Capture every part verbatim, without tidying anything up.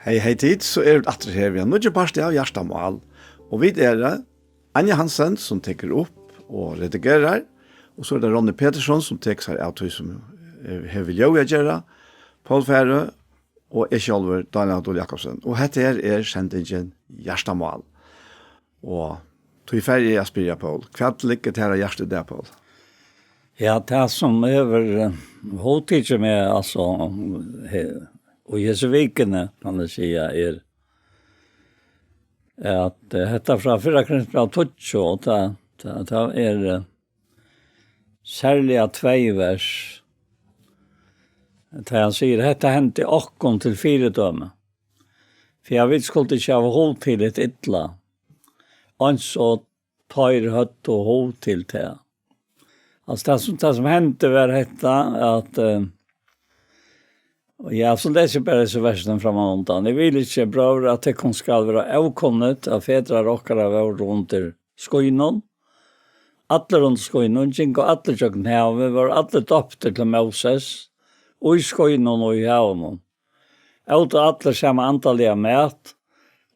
Hey, hey, tit, so eru vit aftur her við ein nýggjan part av Hjartamál. Og vit eru Anja Hansen, sum tekur upp og redigerar, og so er tað Ronny Petersson, sum tekur sær av tí sum, eh, hevur við ljóðið at gera, Poul Færø og eg sjálvur, Daniel Dole Jakobsen. Og hetta her er sendingin Hjartamál. Og tí fari eg at spyrja, Poul, hvat liggur tær á hjarta í dag, Poul? Ja, tað sum hevur, eh, hugtikið meg, altso, he-, og í hesi vikuni, kann eg siga, er at, eh, hetta frá fyrra Korintbræv tíggju, og tað, tað, tað er, eh, serliga tvey vers. Tá hann sigur: "Hetta hendi okkum til fyridømi, fyri at vit skuldu ikki hava hug til hitt illa, eins og teir høvdu hug til tað." Altso, tað sum, tað sum hendi var hetta, at, eh, og ja, so lesi eg bara hesi versini frammanundan. "Eg vil ikki, brøður, at tykkum skal vera ókunnugt, at fedrar okkara vóru undir skýnum, allir undir skýnum, gingu allir gjøgnum havið, vóru allir døptir til Móses, í skýnum og í havinum. Ótu allir sama andaliga mat."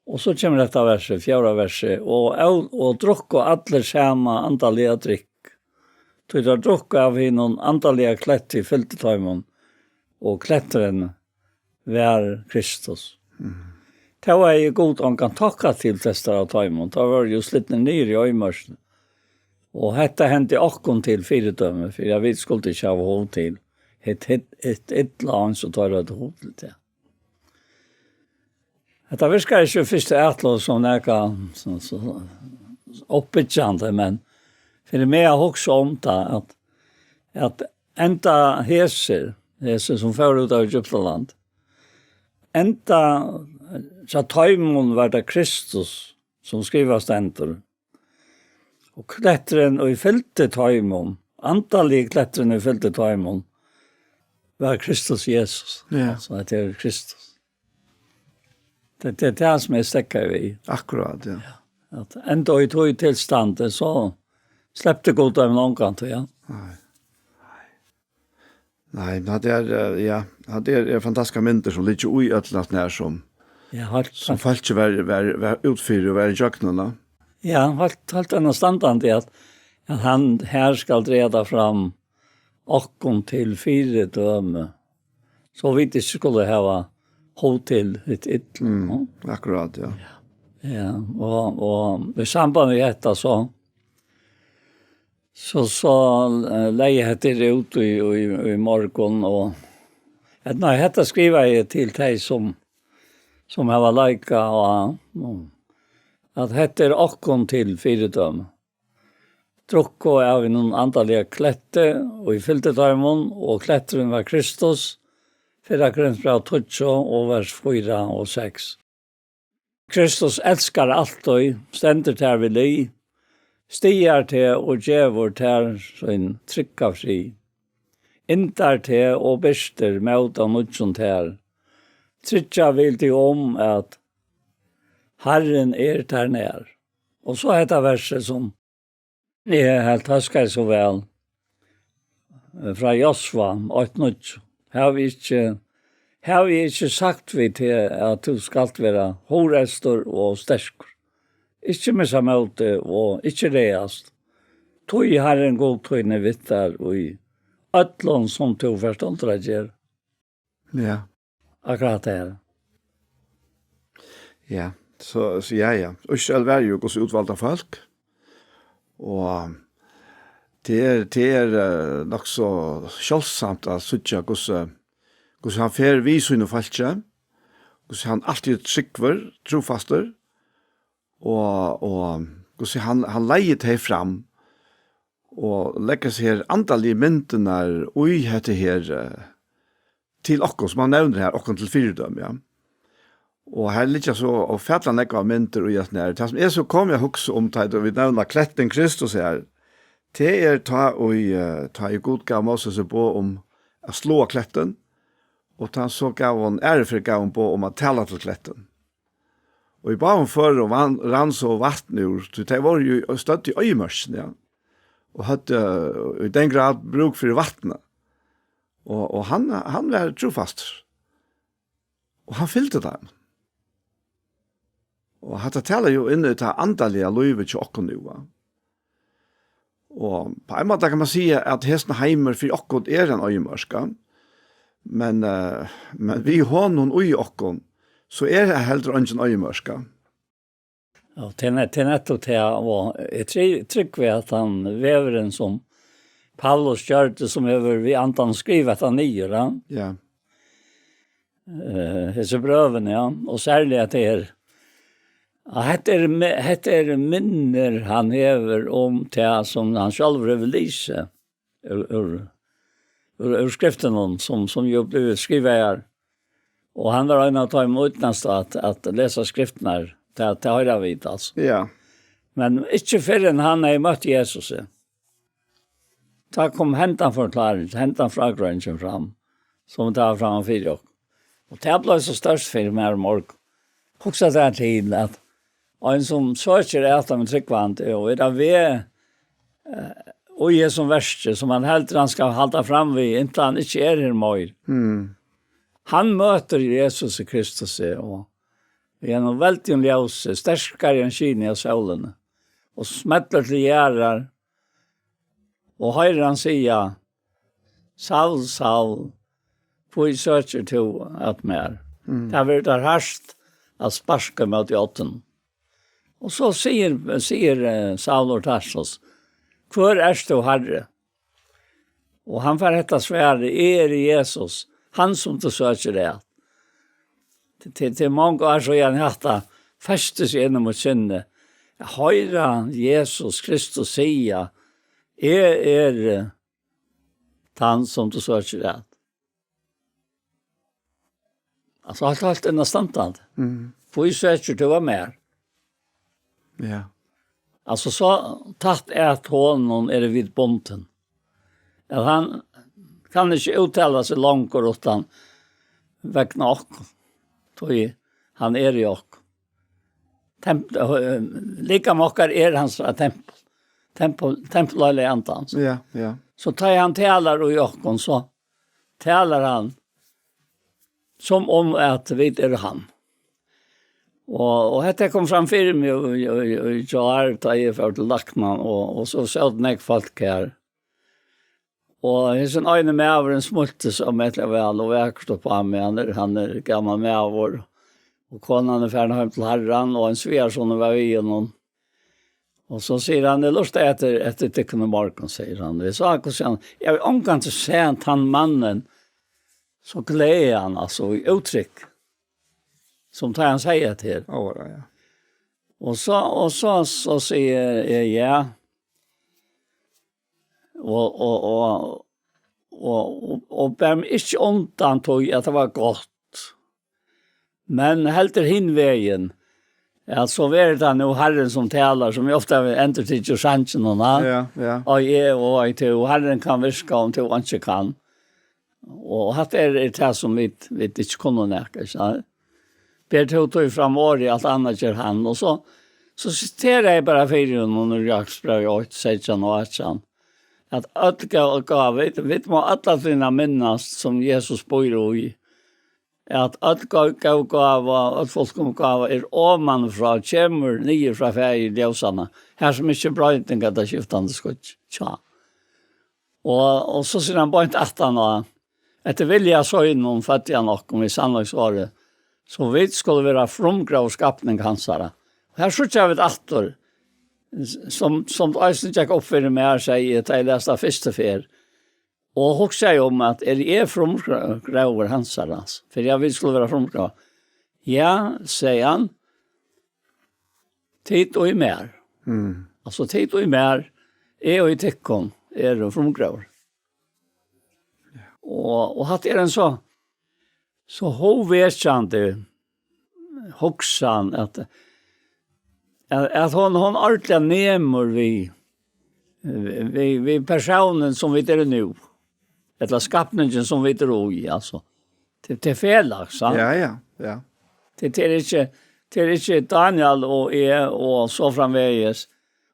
Og so kemur hetta versið, fjórða versið: "Og ó-, og drukku allir sama andaliga drykk. Tí teir drukku av hinum andaliga kletti, fylgdi teimum, og kletturin var Kristus." Tó hevði Gud ongan tokka til flestar av teimum, teir vóru jú slitnir niður í oyðimørkini. "Og hetta hendi okkum til fyridømi, fyri at vit skuldu ikki hava hug til hitt, hitt, hitt illa, eins og teir høvdu hug til tað." Hetta virkar ikki í fyrstu atløgu sum nakað so, so uppbyggjandi, men fyri meg at hugsa um tað, at, at enda hesir, hesir sum fóru út av Egyptaland, enda hjá teimum var tað Kristus, sum skrivað stendur. Og kletturin, og fylgdi teimum, andaligi kletturin, og fylgdi teimum, var Kristus Jesus. Ja. Altso, hetta er Kristus. Tað, tað er tað, sum eg steðgaði við. Akkurát, ja. Ja. At enda í tí tilstandi, so slepti Gud teimum ongantíð, ja. Nei. Nei, men tað er, eh, ja, tað er, er fantastiskar myndir, sum liggja í øllum, at nær sum, ja, heilt, sum fólkið var, var, var útfyri og var í gjøgnum, da. Ja, heilt, heilt enn standandi, at, at hann her skal draga tað fram, okkum til fyridømi, so vit ikki skulu hava hug til hitt illa. Mm, akkurát, ja. Ja, og, og í samband við hetta, so, so, so, eh, legði eg hetta út í, í, í morgun, og at, nei, hetta skrivaði eg til tey, sum, sum hava leikað, og, og at hetta er okkum til fyridømi. Drukku av hinum andaliga kletti, og eg fylgdi teimum, og kletturin var Kristus, fyrra Korintbræv tíggju og vers fýra og seks. Kristus elskar altíð, stendur tær við lið, styðjar teg og gevur tær sín trygga frið. Yndar teg og birtir mót av nýggjum tær. Tryggja vil teg um, at Harrin er tær nær. Og so hetta versið, sum eg helt hóskaði so væl, eh, frá Josva eitt níggju: "Havi ikki, havi eg ikki sagt við teg, at tú skalt vera hugreystur og sterkur? Ikki missa mótið og ikki ræðast. Tí Harrin Gud tín er við tær í øllum, sum tú fert undir at gera." Ja. Akkurát tað her. Ja, so, so ja, ja. Ísrael var jú Guds útvalda fólk. Og tað er, tað er, eh, nokk so sjáldsamt at síggja, hvussu, hvussu hann fer við sínum fólki, hvussu hann altíð er trúgvur, trúfastur, og, og hvussu hann, hann leiðir tey fram, og leggur seg her andaligu myndirnar í hetta her, eh, til okkum, sum hann nevnir her, okkum til fyridømi, ja. Og her liggja so ófatiliga nógvar myndir í hesum her. Tað, sum eg so kom at hugsa um, tá ið vit nevna klettin Kristus her, tað er tá ið, eh, tá ið Gud gav Moses boð um at sláa klettin, og tá so gav hann, aðru ferð gav hann boð um at tala til klettin. Og í báðum førum vann, rann so vatn úr, tí tey vóru jú stødd í oyðimørkini, ja, og høvdu, eh, í den grad brúk fyri vatni. Og, og hann, hann var trúfastur. Og hann fylgdi teimum. Og hatta talar jo inn í tað andaliga lívið hjá okkum nú, va? Og på ein máta kann man siga at hesin heimur fyri okkum er ein oyðimørka. Men, eh, men við honum í okkum, so er heldur eingin oyðimørka. Ja, til net-, til nettopp til, og eg tri-, trúgvi at hann vegurin sum Paulus gjørdi, sum hevur við andan skrivað hetta niður, ja. Ja. Eh, hesi brøvini, ja, og serliga at tað er, at hetta er mi-, hetta er minnir hann hevur um tað sum hann sjálvur hevur lisið úr, úr, úr, úr skriftunum, sum, sum jo blivit skrivaðar. Og hann var ein av teimum utnastu at, at lesa skriftirnar, tað, tað hoyra vit, altso. Ja. Men ikki fyrr enn hann hevði møtt Jesus. Tá kom hendan forklaring, hendan frágreiðingin fram, sum tað var framman fyri okkum. Og tað bleiv so stórt fyri mær í morgun. Hugsa tær til, at ein sum søkir at teimum trúgvandi, og er á veg, eh, í hesum verki, sum hann heldur hann skal halda fram við, inntil hann ikki er her meir. Mm. Hann møtir Jesus Kristus, og við einum veldigum ljósi, sterkari enn skinið av sólini, og smellur til jarðar, og hoyrir hann siga: "Saul, Saul, hví søkir tú at mær?" Mm. Tað verður tær hart at sparka móti oddinum. Og so sigur, sigur, eh, Saul úr Tarsus: "Hvør ert tú, Harri?" Og hann fær hetta svarið: "Eg eri Jesus, hann sum tú søkir at." Til, til, til mong ár síðan hatta festi seg inn í mítt sinni. At hoyra Jesus Kristus siga: "Eg eri, eh, tann sum tú søkir at." Altso, alt, alt inn á standandi. Mm. Hví søkir tú at mær? Ja. Altso, so tætt at honum eru vit bundin, at hann kann ikki úttala seg longur uttan vegna okkum, tí hann er í okkum. Temp-, eh, likam okkara er hansara tempul. Tempul, tempul Heilaga Andans. Ja, ja. So tá hann talar í okkum, so talar hann sum um at vit eru hann. Og, og hetta kom fram fyri meg í, í, í, í gjár, tá eg fór til læknan, og, og so sótu nógv fólk her. Og hesin eini maðurin smíltist ómetaliga væl og vakurt upp á meg. Hann er, hann er gamal maður. Og konan er farin heim til Harran, og ein svigarsonur var við honum. Og so sigur hann: "Eg lurtaði eftir, eftir tykkum í morgun," sigur hann. Eg sá, hvussu hann, eg havi ongantíð sæð tann mannin so glaðan, altso, í úttrykk, sum tá hann segði hetta her. Ó, ja. Og so, og so, so sigi eg: "Ja." Og, og, og, og, og, og ber meg ikki undan tí at tað var gott. Men heldur hin vegin, at so verður tað nú Harrin sum talar, sum eg ofta havi endurtikið úr sanginum, ha? Ja, ja. Og eg og eg tú, Harrin kann virka, um tú einki kann. Og hatta er, er tað, sum vit, vit ikki kunnu nakað, ikki sant? Ber tú tí fram orðið, alt annað ger hann. Og so, so siteri eg bara fyri honum úr Jakobsbrævi eitt, seytjan og átjan, at øll gó-, gáva, vit, vit má alla tíðina minnast, sum Jesus býr í, at øll gó-, góð gáva, øll fullkomin gáva er oman frá, kemur niður frá Faðir ljósanna, har sum ikki er broyting ella skiftandi skýggj. Tja. Og, og so sigur hann beint aftan á: "Eftir vilja sínum føddi hann okkum við sannleiksorði, so vit skulu vera frumgróður skapning hansara." Her síggja vit aftur, s-, sum, sum eisini gekk upp fyri mær, segði eg, tá eg las tað fyrstu ferð, og hugsaði um, at eri eg frumgróður hansara, altso, fyri at vit skulu vera frumgróður. "Ja," segði hann, "tit og í mær." Mm. Altso, "tit og í mær, eg og í tykkum eru frumgróður." Og, og hatta er ein so, so hóvvekjandi hugsan, at, at, at hon, hon ordiliga nemur við, við, við persónin, sum vit eru nú, ella skapningin, sum vit eru í, altso. Til, til felags, sant? Ja, ja, ja. Til, til ikki, til ikki Daniel og eg og so framvegis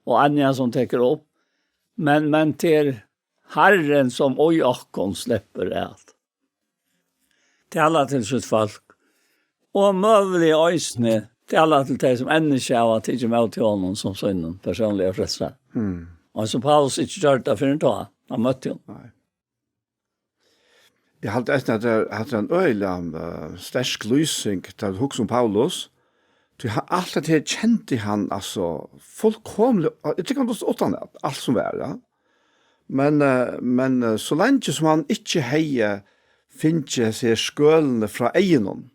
og Anja, sum tekur upp, men, men til Harrin, sum í okkum sleppur at tala til sítt fólk, og møguliga eisini tala til tey, sum enn ikki hava tikið ímóti honum sum sínum persónliga frelsara. Mm. Og sum Paulus ikki gjørdi tað fyrr enn tá, hann møtti honum. Nei. Eg haldi eisini, at tað er, at tað er ein øgiliga, eh, sterk lýsing, tá tú hugsar um Paulus. Tí hann, alt hetta her kendi hann, altso, fullkomiliga, eg tykki hann dugdi uttan at, alt sum var, ja. Men, eh, men, eh, so leingi sum hann ikki hevði fingið hesi her skølini frá eygunum,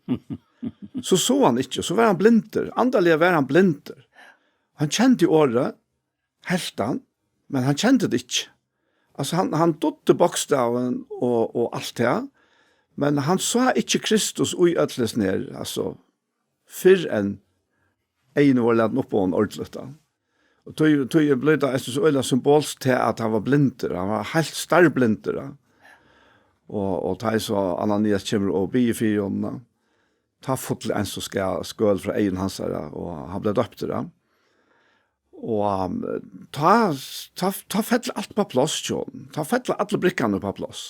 so sá hann ikki, so var hann blindur. Andaliga var hann blindur. Hann kendi orðið, helt hann, men hann kendi tað ikki. Altso, hann, hann dugdi bókstavin og, og alt tað, men hann sá ikki Kristus í øllum hesum her, altso, fyrr enn eyguni vóru latin upp á hann ordiliga, tá. Og tí, tí blívur tað eisini so øgiliga symbolskt til, at hann var blindur, hann var heilt starblindur, tá. Og, og tá ið so Ananias kemur og biður fyri honum, tá, tá fullu eins og skal, skøl frá eygum hansara, og hann bleiv doyptur, tá. Og, um, tá, tá, tá fell alt upp á pláss hjá honum. Tá fell allar brikkarnar upp á pláss.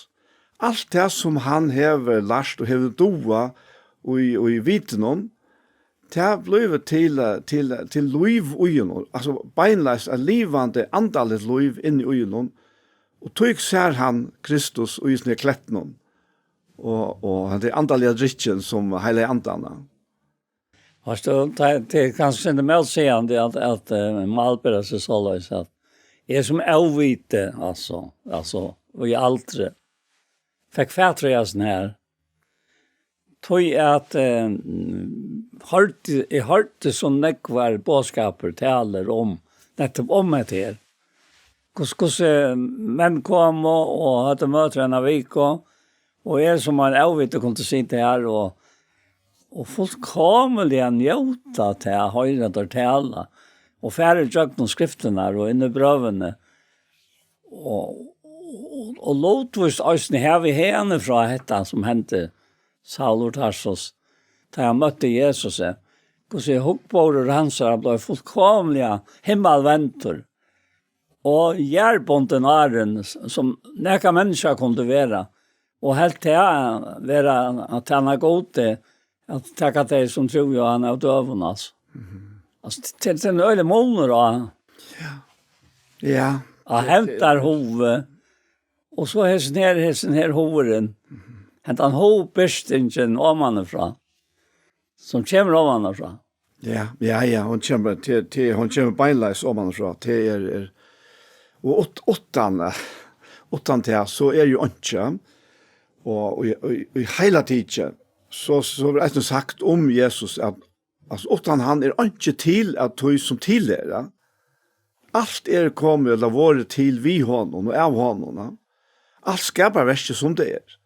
Alt tað sum hann hevur lært og hevur dugað í, í vitanum, tað blívur til, til, til lív í honum. Altso, beinleiðis eitt livandi, andaligt lív inni í honum. Og tí sær hann Kristus í hesum her klettunum. Og, og hann er andaliga drukkin sum Heilagi Andan, tá. Veitst tú, tað, tað er kanska sindur mótsigandi at, at, eh, málbera seg soleiðis, at eg sum óviti, altso, altso, í aldri, fekk fatur í hasum her. Tí at, eh, hoyrdi, eg hoyrdi so nógvar boðskapir, talur um, nettupp um hetta her. Hvussu, hvussu menn komu og høvdu møtir eina viku, og eg sum ein óviti kundi sita her og, og fullkomiliga njóta tað at hoyra teir tala, og fara ígjøgnum skriftirnar og inn í brøvini. Og, og, og lutvíst eisini havi eg hiðani frá hetta sum hendi Saul úr Tarsus, tá hann møtti Jesusi, hvussu hugburður hansara bleiv fullkomiliga himmalvendur og jarðbundin áðrenn, s-, sum nakað menniskja kundi vera, og helt tað vera at tæna Gudi, at taka tey sum trúðu á hann av døgum, altso. Mhm. Altso, t-, t-, tað er ein øgiligur munur á, ja, ja, á hevndarhugi, og so hesin her, hesin her hugurin, mhm, hendan hugbirtingin omanífrá, sum kemur omanífrá. Ja, ja, ja, hon kemur til, til, hon kemur beinleiðis omanífrá. Tað er, er, og ut-, uttan, eh, uttan tað, so er jú einki. Og, og, og, og í heila tikið, so, so verður eisini sagt um Jesus, at, altso, uttan hann er einki til av tí sum til er, ja. Alt er komið, ella vorðið til við honum og av honum, ja. Alt skaparverkið sum tað er.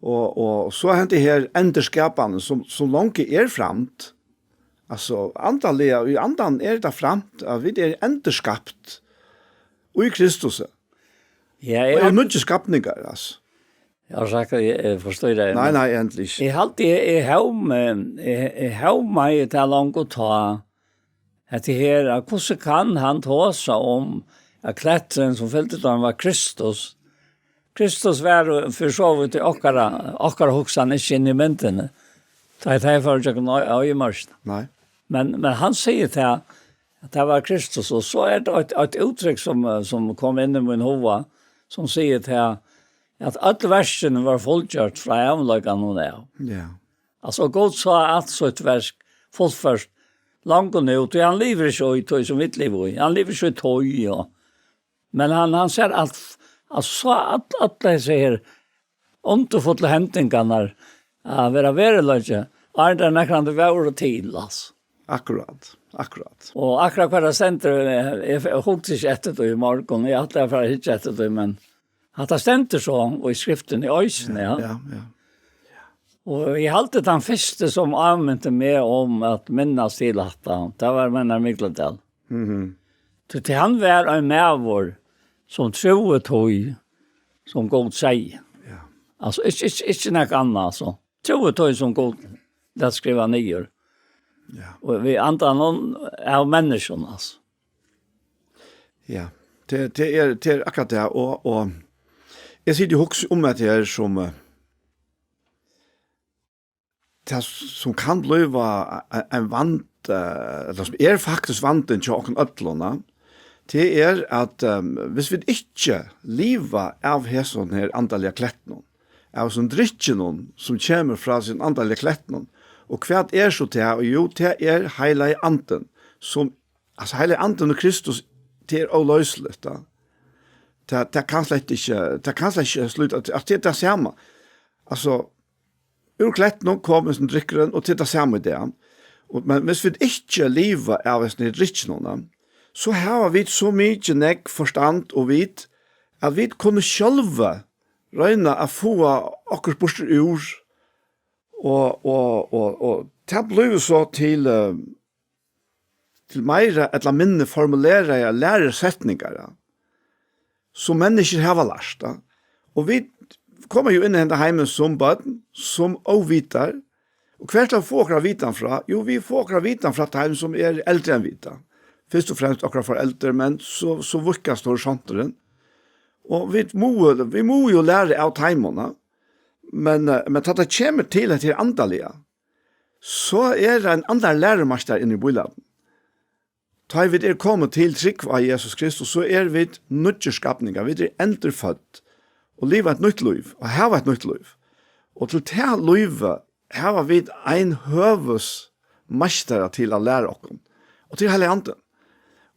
Og, og so hendi her endurskapanin, sum, sum longu er framt. Altso, andaliga, í andanum er tað framt, at vit eru endurskapt í Kristusi. Ja, og eg eru har- nýggir skapningar, altso. Eg havi sagt, eg, eg forstyrri. Nei, nei, endiliga ikki. Eg haldi, eg, eg hevði, eg, eg hevði meg í tað longu tá, hetta her, at hvussu kann hann tosa um, at kletturin sum fylgdi teimum var Kristus? Kristus var jú fyri so vítt í okkara, okkara hugsan ikki inni í myndini. Tá ið tey fóru gjøgnum øy-, øyðimørkina. Nei. Men, men hann sigur tað, at tað var Kristus, og so er tað eitt, eitt úttrykk sum, eh, sum kom inn í mín huga, sum sigur tað, at øll verkini vóru fullgjørd frá ævinleikanum av. Ja. Altso, Gud sá alt sítt verk fullført longu nú, tí hann livir ikki í tí, sum vit liva í. Hann livir ikki í tí, ja. Men hann, hann sær alt, hann sá all-, allar hesar her undurfullu hendingarnar at vera veruleiki, áðrenn tær nakrantíð vóru til, altso. Akkurát, akkurát. Og akkurát hvat tað stendur, eg, eg hugdi ikki eftir tí í morgun, eg ætlaði at fara at hyggja eftir tí, men hatta stendur so í skriftini eisini, ja. Ja, ja. Og eg haldi, tann fyrsti sum áminti meg um at minnast til hatta, tað var Mennichar Mikladal. Mhm. Tí, tí hann var ein maður sum trúði tí sum Gud segði. Ja. Altso, ikki, ikki, ikki nakað annað, altso. Trúði tí sum Gud læt skriva niður. Ja. Og við andanum av menniskjum, altso. Ja, tað, tað er, tað er akkurát tað, og, og eg siti og hugsi um at tað er sum, eh, tað sum kann blíva ein, ein van-, eh, ella sum er faktiskt vandin hjá okkum øllum, na, tað er at, ehm, hvis vit ikki liva av hesum her andaliga klettinum, av hesum drykkinum sum kemur frá hesum andaliga klettinum, og hvat er so tað? Og jú, tað er heilagi andin, sum, altso, heilagi andin og Kristus, tað er óloysiligt, da. Tað, tað kann slett ikki, tað kann slett ikki slíta, at, at tað er tað sama. Altso, úr klettinum kom hesin drykkurin, og tað er tað sama í dag. Og, men hvis vit ikki liva av hesum her drykkinum, so hava vit so mikið nógv forstand og vit, at vit kunnu sjálvi royna at fáa okkurt burtur úr, og, og, og, og tað blívur so til, eh, til meira ella minni formuleraðar lærusetningar, ja, sum menniskjur hava lært, ja. Og vit koma jú inn í henda heimin sum børn, sum óvitar. Og hvar skulu vit fáa okkara vitan frá? Jú, vit fáa okkara vitan frá teimum, sum eru eldri enn vit, ja. Fyrst og fremst okkara foreldur, men so, so víðkast horisonturin. Og vit mugu, vit mugu jú læra av teimum, ja. Men, eh, men tá tað kemur til hetta her andaliga, so er ein annar lærumeistari inni í bílætinum. Tá vit eru komin til trúgv á Jesus Kristus, so eru vit nýggir skapningar. Vit eru endurfødd og liva eitt nýtt lív og hava eitt nýtt lív. Og til tað lívið hava vit ein høvuðsmeistara til at læra okkum. Og til Heilagi Andin.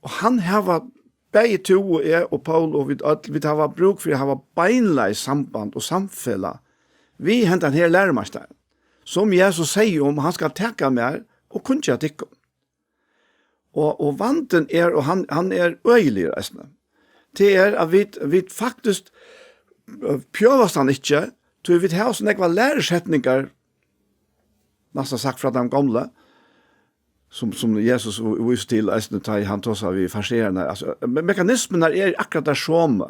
Og hann hava bæði tú og eg og Paul og vit øll, vit hava brúk fyri at hava beinleiðis samband og samfelag við hendan her lærumeistaran, sum Jesus segði um, hann skal taka mær og kunngera tykkum. Og, og vandin er, og hann, hann er øgiligur eisini, tað er at vit, vit faktiskt, eh, pjøvast hann ikki, tí vit hava so nógvar lærusetningar, næstan sagt frá teimum gomlu, sum, sum Jesus ví-, vísir til eisini, tá ið hann tosar við fariseararnar. Altso, me-, mekanismurnar eru akkurát tær somu,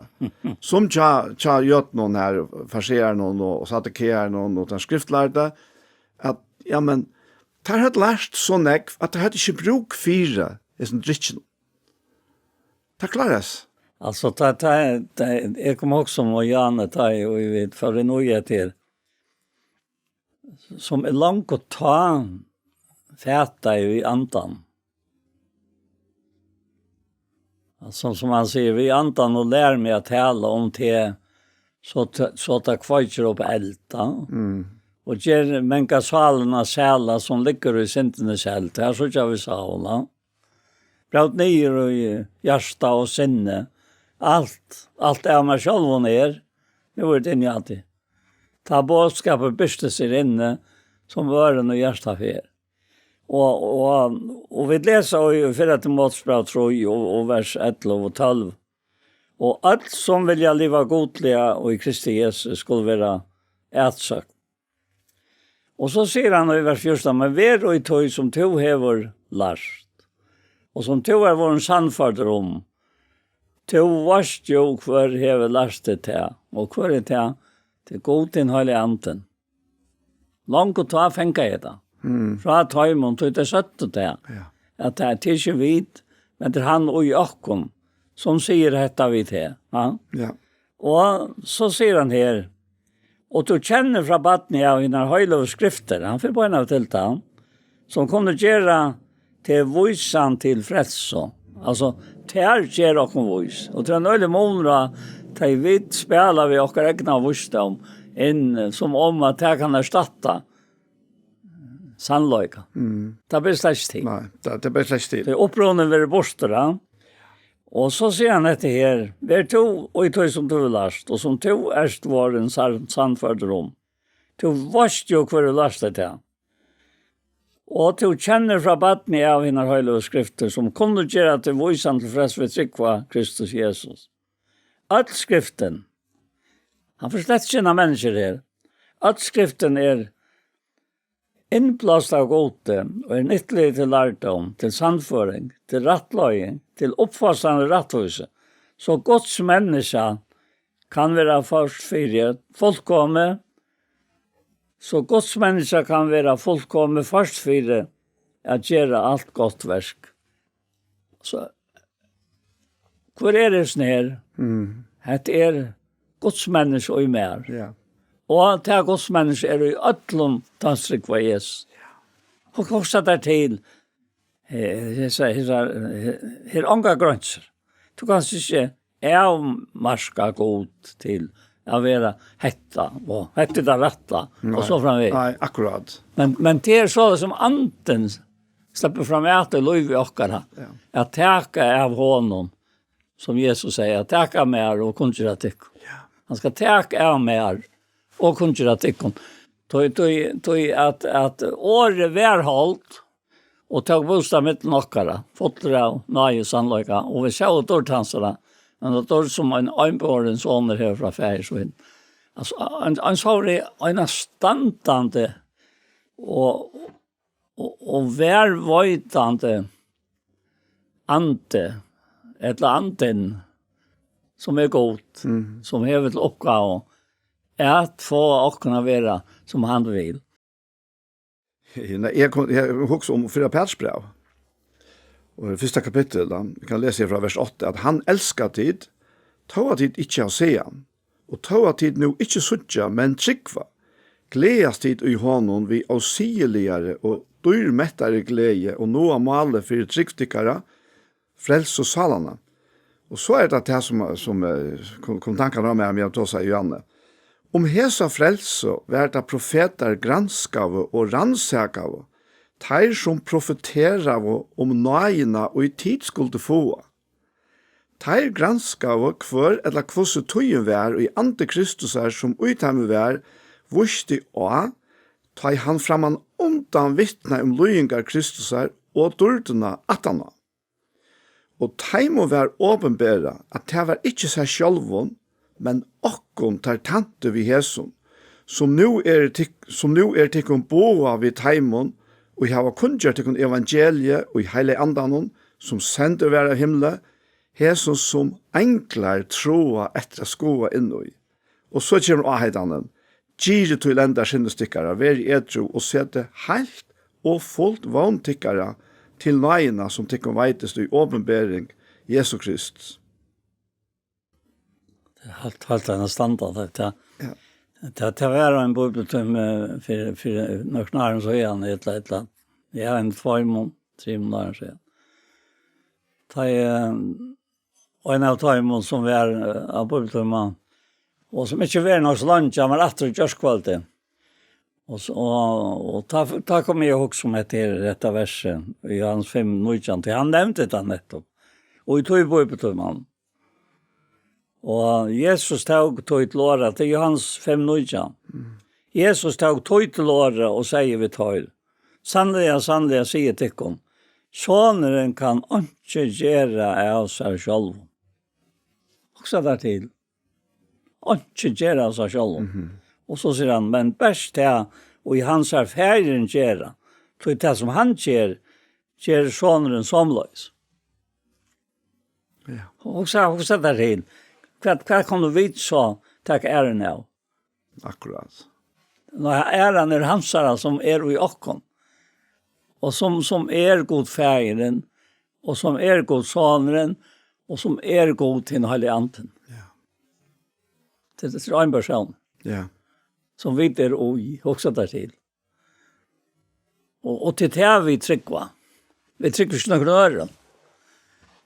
sum hjá, hjá jødunum her, farisearunum og, og saddukearunum og teir skriftlærdu, at, ja, men, teir høvdu lært so nógv, at teir høvdu ikki brúk fyri hesum drykkinum. Tað kláraðist. Altso, tá, tá, tá, eg kom at hugsa um, og Jane, tá eg, og vit fóru inn í hetta her, sum er longu tá fataði í andan. Altso, sum hann sigur, við andan og lær meg at tala um teg, so t-, so tað kveikir upp eld, ja. Mm. Og ger manga sálina sæla, sum liggur í syndini seld. Her síggja vit sálina. Brót niður í hjarta og sinni. Alt, alt av mær sjálvum er, nú er tað inni í tí. Tá boðskapur birtist her inni, sum ørin í hjarta fer. Og, og, og vit lesa í fyrra Timoteusbræv trý og, og vers ellivu og tólv. Og øll, sum vilja liva gudliga í Kristi Jesu, skulu vera atsøkt. Og so sigur hann í vers fjúrtan: "Men ver í tí, sum tú hevur lært, og sum tú er vorðin sannførdur um, tú veitst jú, hvør hevur lært teg tað." Og hvør er tað? Tað er Gud, hin heilagi Andin. Longu tá fanga eg tað. Mm. Frá teimum, tí tey søgdu tað. Ja. At tað er ikki vit, men tað er hann í okkum, sum sigur hetta við teg. Ja? Ja. Og so sigur hann her: "Og tú kennir frá barni av hinar heiløgu skriftir", hann fer beinanvegin til tað, "sum kunnu gera teg vísan til frelsu." Altso, tær gera okkum vís. Og tað er ein øgiligur munur á, tá vit spæla við okkara egna vísdóm inn, sum um at tað kann erstatta sannleika. Mm. Tað ber slett ikki til. Nei, tað, tað ber slett ikki til. Tað er upprunin verður burtur, ja. Og so sigur hann hetta her: "Ver tú í tí, sum tú hevur lært, og sum tú ert vorðin sann-, sannførdur um. Tú veitst jú, hvør hevur lært teg tað. Og tú kennir frá barni av hinar heiløgu skriftir, sum kunnu gera teg vísan til frelsu við trúgv á Kristus Jesus." Øll skriftin. Hann fer slett ikki inn á menniskjur her. Øll skriftin er innblást av Gudi og er nyttulig til lærdóm, til sannføring, til rættleiðing, til uppfostran í rættvísi, so Guds menniskja kann vera ført fyri fullkomið, so Guds menniskja kann vera fullkomið, ført fyri at gera alt gott verk. So, hvør er hesin her? Mm. Hetta er Guds menniskja í mær. Ja. Og tað Guds menniskja er í øllum, teir sum trúgva á Jesus. Ja. Og hugsa tær til, Eh, hesa, hesa, eh, her ongar grensur. Tú kanst ikki avmarka Gud til at vera hetta, og hetta er tað rætta, og Nei. so framvegis. Nei, akkurát. Men, men tað er so sum Andin sleppur fram at í lívi okkara, Ja. at taka av honum, sum Jesus sigur, taka av mær og kunngera tykkum. Ja. Hann skal taka av mær og kunngera tykkum. Tí, tí, tí at, at orðið varð hold og tók bústað millum okkara, fullur av náði og sannleika, og vit sóu dýrd hansara, men tað dýrd sum ein einborin sonur hevur frá faðir sín. Altso, ein, ein sá einastandandi og, og, og vælveitandi andi, ella andin, sum er Gud, Mm. sum hevur til uppgávu at fáa okkum at vera, sum hann vil. Nei, eg kom, eg hugsi um fyrra Peturs bræv. Og í fyrsta kapittul, da, eg kann lesa her frá vers átta, at hann elskar tit, tó at tit ikki hava sæð hann, og tó at tit nú ikki síggja, men trúgva, gleðast tit í honum við ósigiligari og dýrmettari gleði og náa málið fyri trúgv tykkara, frelsu sálanna. Og so er tað tað, sum, sum, eh, kom, kom tankarnar á meg, meðan eg tosaði, Johanne. Um hesa frelsu var tað profetar granskaðu og rannsakaðu, teir sum profeteraðu um náðina, ið tit skuldu fáa. Teir granskaðu, hvør ella hvussu tíðin var, ið andi Kristusar, sum í teimum var, vísti á, tá ið hann framman undan vitnaði um líðingar Kristusar og dýrdina aftaná. Og teimum var opinberað, at tað var ikki sær sjálvum, men okkum, teir tæntu við hesum, sum nú er tyk-, sum nú er tykkum boðað við teimum, ið hava kunngjørt tykkum evangeliið í heilaga andanum, sum sendur var av himli, hesum sum einglar tráa eftir at skoða inn í. Og so kemur áheitanin: Girðið tí lendar sinnir tykkara, verið edrú og setið heilt og fult vón tykkara til náðina, sum tykkum veitist í opinbering Jesu Krists. Tað er heilt, heilt einastandandi, tað. Ja. Tað, tað var ein bíbliutími fyri, fyri nøkrum árum síðan, ella, ella, ja, ein tveimum, trimum árum síðan. Tá eg, eh, og ein av teimum sum var, eh, á bíbliutíma, og sum ikki var nokk so leingi, hann var aftur í gjárkvøldið. Og so, og, og tá, tá kom eg at hugsa um hetta her, hetta versið, í Johannes fimm nítjan, tí hann nevndi tað nettupp. Og í tí bíbliutíman. Og Jesus tók tí til orða, tað er Johannes fimm nítjan. Mm. Jesus tók tí til orða og segði við teir: Sannliga, sannliga, sigi eg tykkum, sonurin kann einki gera av sær sjálvum. Hugsa tær til. Einki gera av sær sjálvum. Mhm. Og so sigur hann, men bert tað, og í hans er faðirin gera, tí tað sum hann ger, ger sonurin somuleiðis. Ja. Hugsa, hugsa tær til. Hvat, hvat kunnu vit so taka æran av? Akkurát. Nei, æran er hansara, sum er í okkum. Og sum, sum er Gud Faðirin, og sum er Gud Sonurin, og sum er Gud hin Heilagi Andin. Ja. Tað, tað er ein persón. Ja. Sum vit eru í, hugsa tær til. Og, og til tað vit trúgva. Vit trúgva ikki nøkrum øðrum.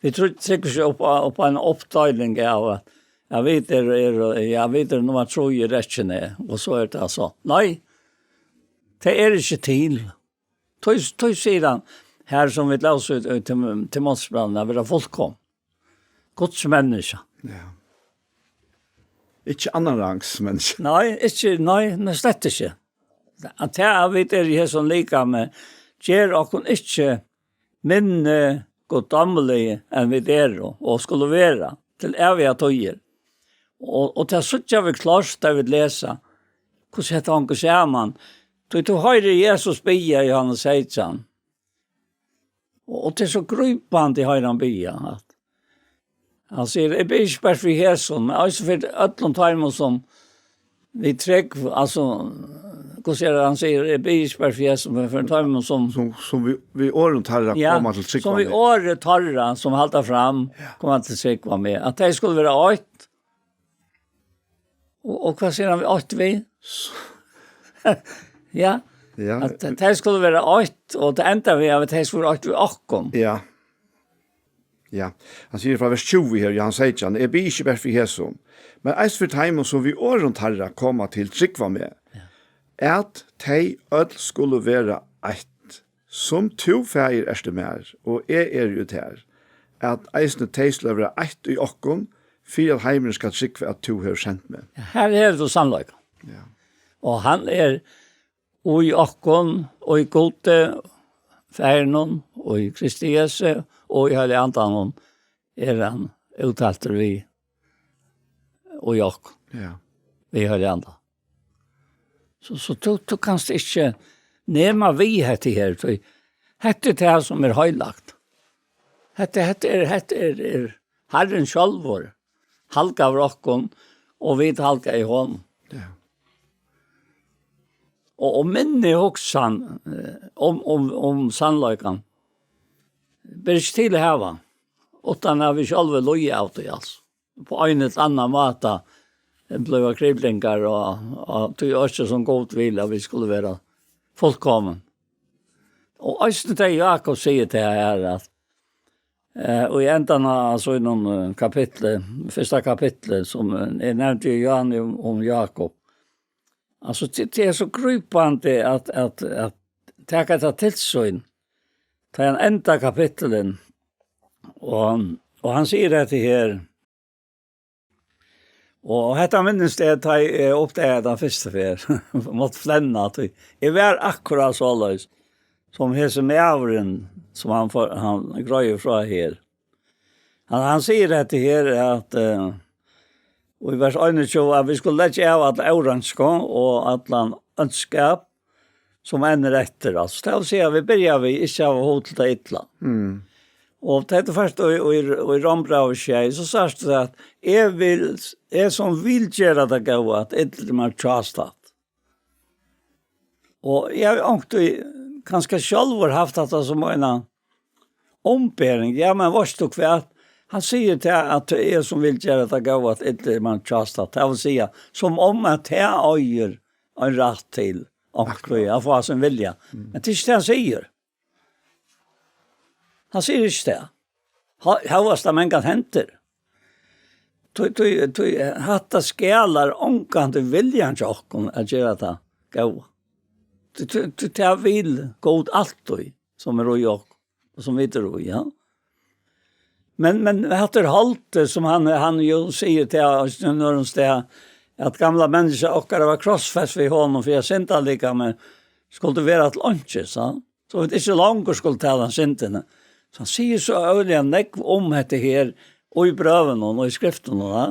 Vit trú-, trúgva ikki upp á, upp á eina uppdeiling av at, ja, vit eru, eru, ja, vit eru nummar trý í rekkjuni, og so er tað so. Nei, tað er ikki til. Tí, tí sigur hann, her sum vit lósu í, í Tim-, Timoteusbrævinum, at vera fullkomin. Guds menniskja. Ja. Ikki annan rangs menniskja. Nei, ikki, nei, nei, slett ikki. At tað, at vit eru í hesum likami, ger okkum ikki minni guddómlig enn vit eru og skulu vera til ævigar tíðir. Og, og tað síggja vit klárt, tá vit lesa, hvussu hetta hongur saman. Tí tú hoyrir Jesus biðja í Johannes seytjan. Og, og tað er so grípandi, hoyrir hann biðja, at hann sigur, eg biði ikki bara fyri hesum, men eisini fyri øllum teimum, sum við trúgv, altso, hvussu er tað, hann sigur, eg biði ikki bara fyri hesum, men fyri teimum, sum Sum, sum við, við orðum teirra Ja, koma til trúgv sum á við meg. orði teirra, sum halda fram, Ja. koma til trúgv á meg. At tey skulu vera eitt. Og, og hvat sigur hann við eitt við? Ja, Ja. At tey, tey skulu vera eitt, og tað endar við, at tey skulu vera eitt við okkum. Ja. Ja. Hann sigur frá vers tjúgu her, Johannes seytjan: "Eg biði ikki bara fyri hesum, men eisini fyri teimum, sum við orðum teirra koma til trúgv á meg, ja, at tey øll skulu vera eitt, sum tú, Faðir, ert í mær, og eg eri í tær, at eisini tey skulu vera eitt í okkum, fyri at heimurin skal trúgva, at tú hevur sent meg." Ja, her er tú sannleika. Ja. Og hann er í okkum, og í Gudi, Faðirinum, og í Kristi Jesu, og í Heilaga Andanum er hann úttaltur við, og í okkum. Ja. Við Heilaga Anda. So, so tú, tú kanst ikki nema við hetta her, tí hetta er tað sum er heilagt. Hetta, hetta er, hetta er, er Harrin sjálvur, halgaður okkum, og vit halga í honum. Ja. Og, og minni hugsan, eh, um, um, um sannleikan, ber ikki til at hava, uttan at vit sjálvi líða av tí, altso. På ein ella annan máta, eh, blíva kriblingar og, og tí ikki sum Gud vil, at vit skulu vera fullkomin. Og eisini tað Jakob sigur til her, at, eh, og í endan av sínum, eh, kapitli, fyrsta kapitli, sum, eh, eg nevndi jo Johan um, um Jakob. Altso, tað, tað er so grípandi at, at, at taka tað til sín. Tá hann endar kapitlin, og, og hann sigur hetta her, og hetta minnist eg, tá eg uppdagaði tað fyrstu ferð, mátti flenna, at eg var akkurát soleiðis, sum hesin maðurin, sum hann for, hann greiðir frá her. Hann, hann sigur hetta her, at, eh, og í vers einogtjúgu, at vit skulu leggja av alla óreinsku og allan óndskap, sum enn er eftir. Altso, tað vil siga, vit byrja við ikki hava hug til tað illa. Mm. Og tá tú fert í, í, í Rómbrævið sjey, so sært tú at eg vil, eg sum vil gera tað góða, at ilt er mær tjástætt. Og eg havi onkuntíð kanska sjálvur havt hatta sum eina umbering. Ja, men veitst tú hvat? Hann sigur til at tað er sum vil gera tað góða, at ilt er mær tjástætt. Tað vil siga, sum um at tað eigur ein rætt til, onkuntíð, akkurát, at fáa sín vilja. Mm. Men tað er ikki tað hann sigur. Hann sigur ikki tað. Hó-, hóast tað mangan hendir. Tí, tí, tí, hatta skalar ongantíð viljan hjá okkum at gera tað góða. Tí, tí, tí, tað vil Gud altíð, sum er í okkum, og sum vit eru í, ja. Men, men hatta er holdið, sum hann, hann jo sigur til oss í nøðrum stað, at gamla menniskja okkara var krossfest við honum, fyri at syndalikamið skuldi vera til einkis, ja. So vit ikki longur skulu tala um syndina. So hann sigur so øgiliga nógv um hetta her, og í brøvunum, og í skriftunum, ja.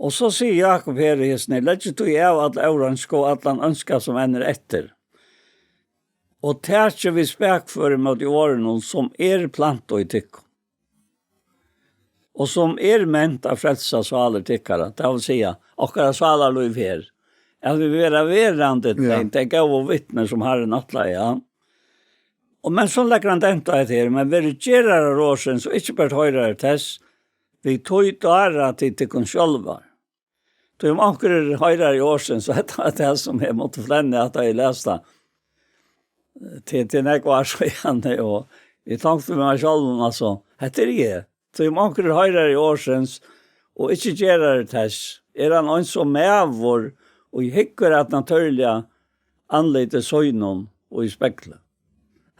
Og so sigur Jakob her í hesum, leggið tí av alla óreinsku og allan óndskap, sum enn er eftir. Og takið við spakføri móti orðunum, sum er plantað í tykkum, og sum er ment at frelsa sálir tykkara, tað vil siga, okkara sálarlív her, at vit verða verandi, ja, tey, tey góðu vitni, sum Harrin ætlaði, ja. Og men so leggur hann dent á hetta her, men verið gerarar orðsins, og ikki bert hoyrarar tess, við tí dára tit tykkum sjálvar. Tí um onkur er hoyrari orðsins, so hetta var tað, sum eg mátti flenna, at eg las tað. Til, til nógv ár síðani, og eg tonkti við mær sjálvum, altso, hetta er eg. Tí um onkur er hoyrari orðsins, og ikki gerari tess, er hann eins og maður, og hyggur at natúrliga andliti sínum og í spegli.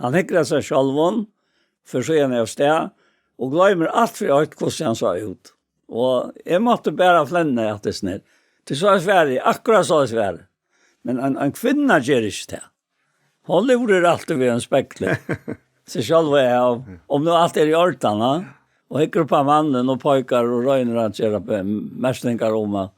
Hann hyggur at sær sjálvum, fer síðani av stað, og gloymir alt fyri eitt, hvussu hann sá út. Og eg mátti bara flenna at tað snert. Tí soleiðis var eg, akkurát soleiðis var eg. Men ein, ein kvinna ger ikki tað. Hon lúrir altíð við ein spegli. Seg sjálva av, um nú alt er í ordan, ha? Og hyggur upp á mannin og peikar og roynir at gera be-, merkingar um at,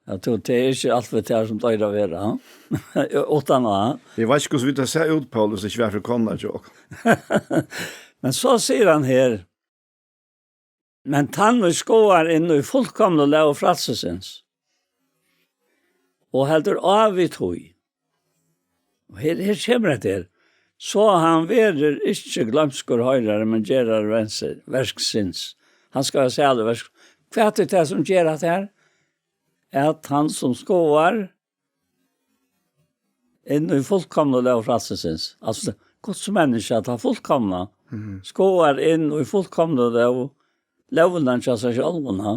at tú, tað er ikki alt við tær sum doyr at vera, ha? Uttan at, ha? Eg veit ikki, hvussu vit hava sæð út, Paul, hvis tað ikki var fyri konuna hjá okkum. Men so sigur hann her, men tann, ið skoðar inn í fullkomnu lóg frælsisins, og heldur á við tí. Og her, her kemur hetta her. So hann verður ikki gloymskur hoyrari, men gerari verks-, verksins. Hann skal vera sælur verks-, hvat er tað sum ger hatta her? At hann sum skoðar inn í fullkomnu lóg frælsisins. Altso, Guds menniskja, tað fullkomna, skoðar inn í fullkomnu lóg, lógina hjá sær sjálvum, ha?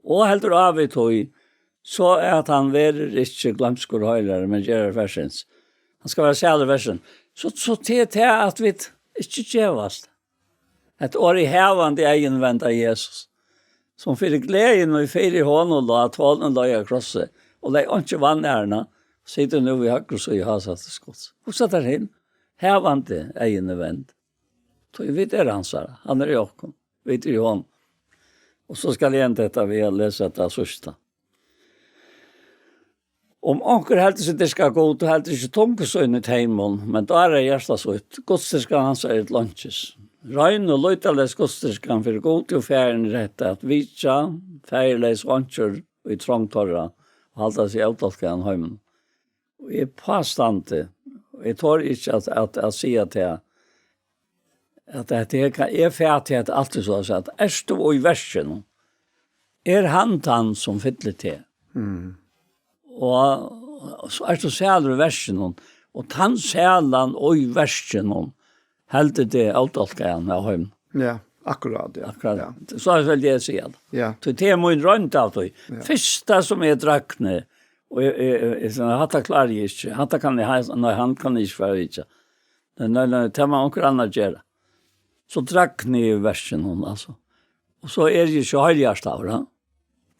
Og heldur á við tí, so at hann verður ikki gloymskur heilari, men gerðari ferðsins. Hann skal vera sælur ferðsins. So, so til tað at vit ikki gevast. At orðið havandi eyguni venda Jesus, sum fyri gleðina og fyri honum lá, tolin leið á krossi, og legði einki vanæruna, situr nú við høgru síðu hásætis Guds. Hugsa tær hin, havandi eyguni vend. Tí vit eru hansara, hann er í okkum, vit eru í honum. Og so skal eg enda hetta við at lesa tað síðsta. Um onkur heldur seg dyrka Gud, og heldur ikki tungu síni í teimum, men dárar hjarta sítt, gudsdyrkan hans er til einkis. Rein og lýtaleys gudsdyrkan fyri Gudi og Faðirin er hetta, at vitja faðirleys einkjur í trong teirra, og halda seg ódálkaðan heiminum. Og eg pástandi, og eg tori ikki at, at, at siga tað, at hetta her kann, eg fati hetta altíð so at siga, at ert tú í verkinum, er hann tann, sum fyllir teg. Mm. Og so ert tú sælur í verkinum, og tann sælan í verkinum heldur teg ódálkaðan av heiminum. Ja, akkurát, ja. Akkurát. Ja. So vil eg siga tað. Ja. Tí tað er mín roynd av tí. Ja. Fyrsta sum eg drakni, og eg, eg, eg, eg, hatta klári eg ikki, hatta kann eg, nei, hann kann eg ikki fara vitja. Nei, nei, nei, tað má onkur annar gera. So drakni eg í verkinum, altso. Og so eri eg ikki heilhjartaður, ha?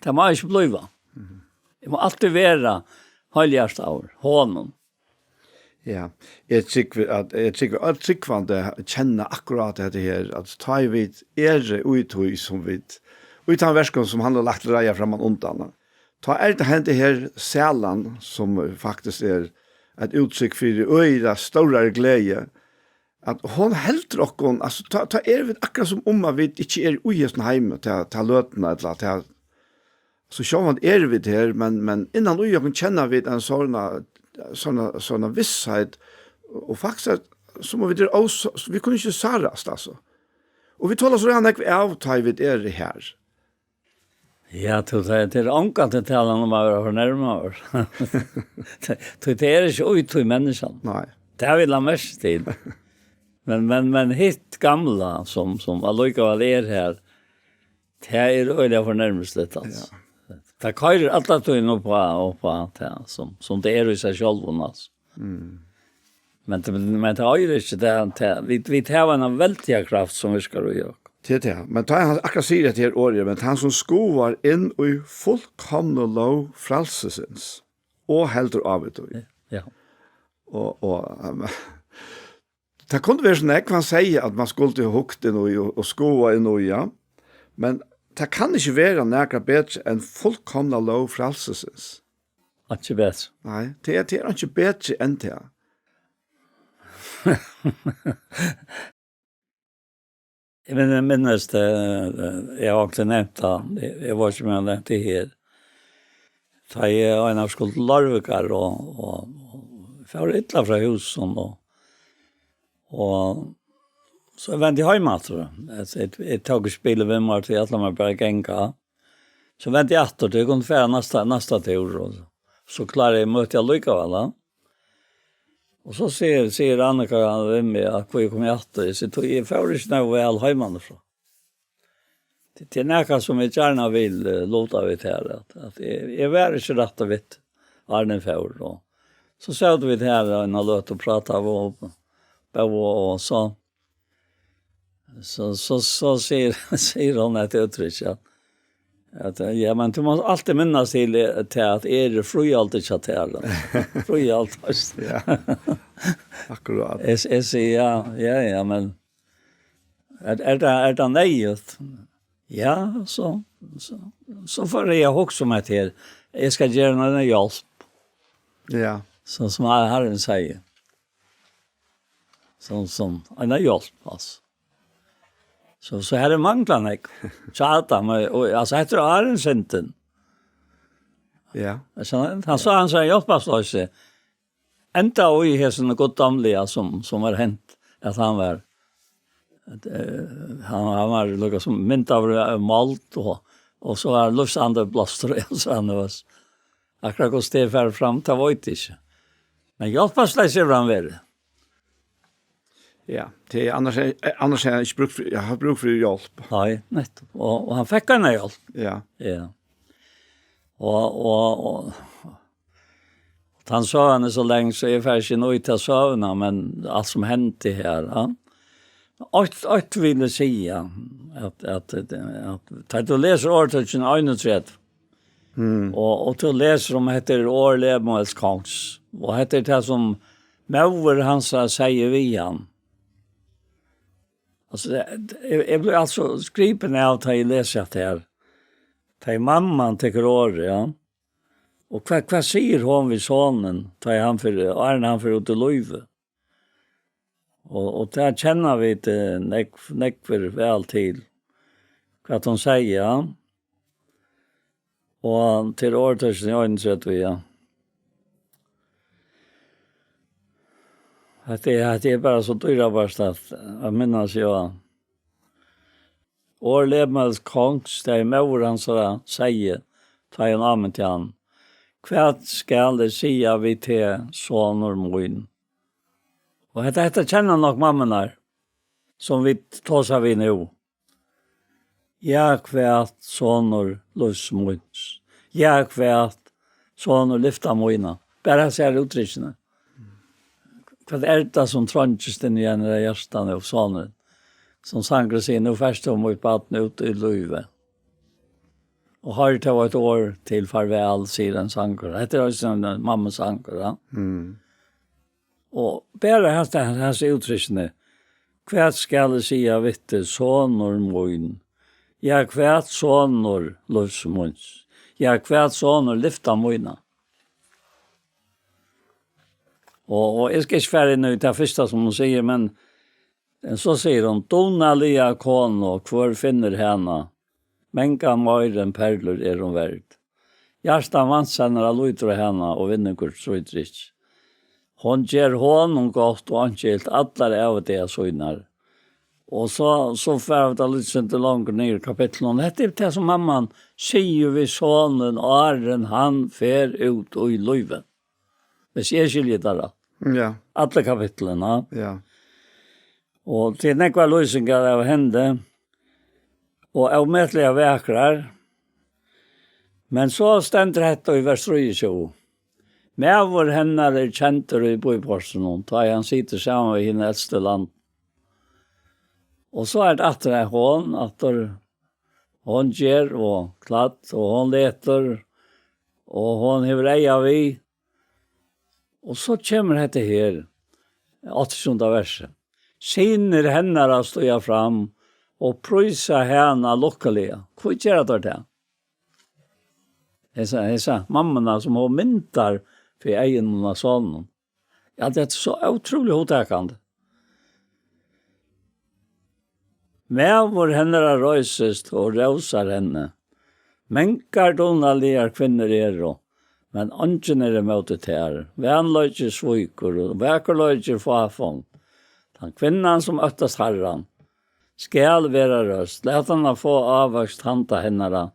Tað má ikki blíva. Mhm. Eg má altíð vera heilhjartaður, honum. Ja, eg trúgvi at, eg trúgvi at øll trúgvandi kenna akkurát hetta her, at tá ið vit eru í tí sum vit, í tann verkum sum hann hevur lagt til reiðar framman undan, tá er tað henda her sælan, sum faktiskt er eitt úttrykk fyri øgiliga stórari gleði, at hon heldur okkum, altso, tá, tá eru vit akkurát sum um at vit ikki eru í hesum heimi, ta, ta løtuna, ella ta, so sjálvandi eru vit her, men, men innan í okkum kenna vit ein sånn, sånn, sånn vissheit, og faktiskt, at sum um vit eru ós-, vit kunnu ikki sárast, altso. Og vit tola so ræðuliga nógv av, tá ið vit eru her. Ja, tú, tað, tað er ongantíð talan um at vera fornærmaður. Tí tað er ikki í tí menniskjan. Nei. Tað vil hann mest til. Men, men, men hitt gamla, sum, sum allíkavæl er her, tað er øgiliga fornærmisligt, altso. Ja. Tað koyrir alla tíðina upp á, upp á tað, sum, sum tað er í sær sjálvum, altso. Mm. Men, men tað eigur ikki, tað, tað, vit, vit hava eina veldiga kraft sum virkar í okkum. Tað er tað. Men tá hann akkurát sigur hetta her orðið, men hann sum skoðar inn í fullkomnu lóg frælsisins og heldur á við tí. Ja. Og, og, um, tað kundi verið so nógv, hann segði, at mann skuldi hugt inn í og, og skoðað inn í, ja. Men tað kann ikki vera nakað betri enn fullkomna lóg frælsisins. Einki betri. Nei, tað er, tað er einki betri enn tað. Eg minn-, minnist, eh, eg havi ongantíð nevnt tað. Eg, eg veit ikki, um eg havi nevnt tað her. Tá eg einaferð skuldi til Leirvíkar og, og, og fór illa frá húsum og, og so vendi eg heim aftur. Eg, eg, eg tók ikki bilin við mær, tí eg ætlaði mær bara at ganga. So vendi eg aftur, tí eg kundi fara næsta, næsta túr, og so kláraði eg møtið allíkavæl, ja. Og so sigur, sigur Annika við meg, at hví eg kom aftur. Eg sigi, tú, eg fór ikki nóg væl heimanífrá. Tað, tað er nakað, sum eg gjarna vil, eh, luta við her, at, at eg, eg var ikki rætt og vitt, áðrenn eg fór, og so sótu vit her eina løtu og prátaðu og bóðu, og so, so, so, so sigur, sigur hon eitt úttrykk, ja. At, eh, ja, men tú mást altíð minnast til, eh, til at eg eri fríaldur hjá tær, altso. Fríaldur, veitst tú. Ja. Akkurát. Eg, eg sigi, ja, ja, ja, men er, er tað, er tað neyðugt? Ja, so, so, so fór eg at hugsa um hetta her. Eg skal gera eina hjálp. Ja. So, sum Harrin sigur. Sum, sum eina hjálp, altso. So, so her er manglan, ikki? Hjá Adam, og, og, altso, hetta er áðrenn syndin. Ja. Altso, hann, hann sá, hann sá hjálparleysið. Enda í hesum guddómliga, sum, sum var hent, at hann var, at, eh, hann, hann var líka sum myndaður av mold, og, og so var lívsandi blástur, og so hann var s-, akkurát hvussu tað fer fram, tað veit eg ikki. Men hjálparsleysur hevur hann verið. Ja, tað er annars, er- annars hevði hann ikki brúk fyri, eg havi brúk fyri hjálp. Nei, nettopp. Og, og hann fekk eina hjálp. Ja. Ja. Og, og, og, hann sá hana so lenge, so eg fari ikki nú í ta søguna, men alt sum hendi her, ja. Eitt, eitt vil eg siga, at, at, at, at, tá tú lesur Orðtøkin einogtretivu, Mm. Og, og tú lesur um hetta er orð Lemuels kongs. Og hetta er tað sum móðir hansara segði við hann. Altso, eg, eg blívi altso gripin av tá eg lesi hetta her. Tá ið mamman tekur orðið, ja. Og hvat, hvat sigur hon við sonin, tá ið hann fer, áðrenn hann fer út í lívið? Og, og tað kenna vit, eh, nógv, nógvir væl til. Hvat hon segði, ja. Og til Orðtøkin í einogtretivu, ja. Hetta er, hetta er bara so dýrabært at, at minnast, ja. Orð Lemuels kongs, tað ið móðir hansara segði, tá ið hon áminti hann. Hvat skal eg siga við teg, sonur mín? Og hetta, hetta kenna nokk mammurnar, sum vit tosa við nú. Ja, hvat, sonur lívs míns. Ja, hvat, sonur lyfta mína. Bara hasi her úttrykkini. Hvat er tað sum treingist inn í hennara hjarta nú, sonurin? Sum sangurin sigur, nú fert tú, mítt barn, út í lívið. Og hoyr tó eitt orð til farvæl, sigur ein sangur. Hetta er eisini ein mammusangur, ja. Mm. Og bara hetta, hasi úttrykkini. Hvat skal eg siga við teg, sonur mín? Ja, hvat, sonur lívs míns? Ja, hvat, sonur lyfta mína? Og, og eg skal ikki fara inn í tað fyrsta sum hon sigur, men, men so sigur hon, dugnaliga konu, hvør finnur hana? Mangan meir enn perlur er hon verd. Hjarta mans hennara lítur á hana og vinningur trýtur ikki. Hon ger honum gott og einki ilt allar ævidagar sínar. Og so, so fara vit eitt lítið sindur longur niður í kapitlinum. Hetta er tað sum mamman sigur við sonin áðrenn hann fer út í lívið. Hvis eg skilji tað rætt. Ja. Allar kapitlini. Ja. Og tað eru nógvar lýsingar av henni. Og ómetaliga vakrar. Men so stendur hetta í vers trýogtjúgu. Maður hennar er kendur í býportinum, tá ið hann situr saman við hinum elstu í land. Og so er tað aftur at hon, aftur, hon ger og klædd, og hon letur, og hon hevur eyga við. Og so kemur hetta her, áttaogtjúgunda versi. Synir hennara stíga fram og prísa hana lukkiliga. Hví gera teir tað? Hesa, hesa mammuna sum hon myndar fyri eygunum á soninum. Ja, tað er so ótrúliga hugtakandi. Maður hennara reisist og rósar henni. Mangar dugnaligar kvinnur eru, men eingin er ímóti tær. Vanleiki svíkur, og vakurleiki er fáfong. Tann kvinnan, sum óttast Harran, skal vera røst. Lat hana fáa ávøkst handa hennara,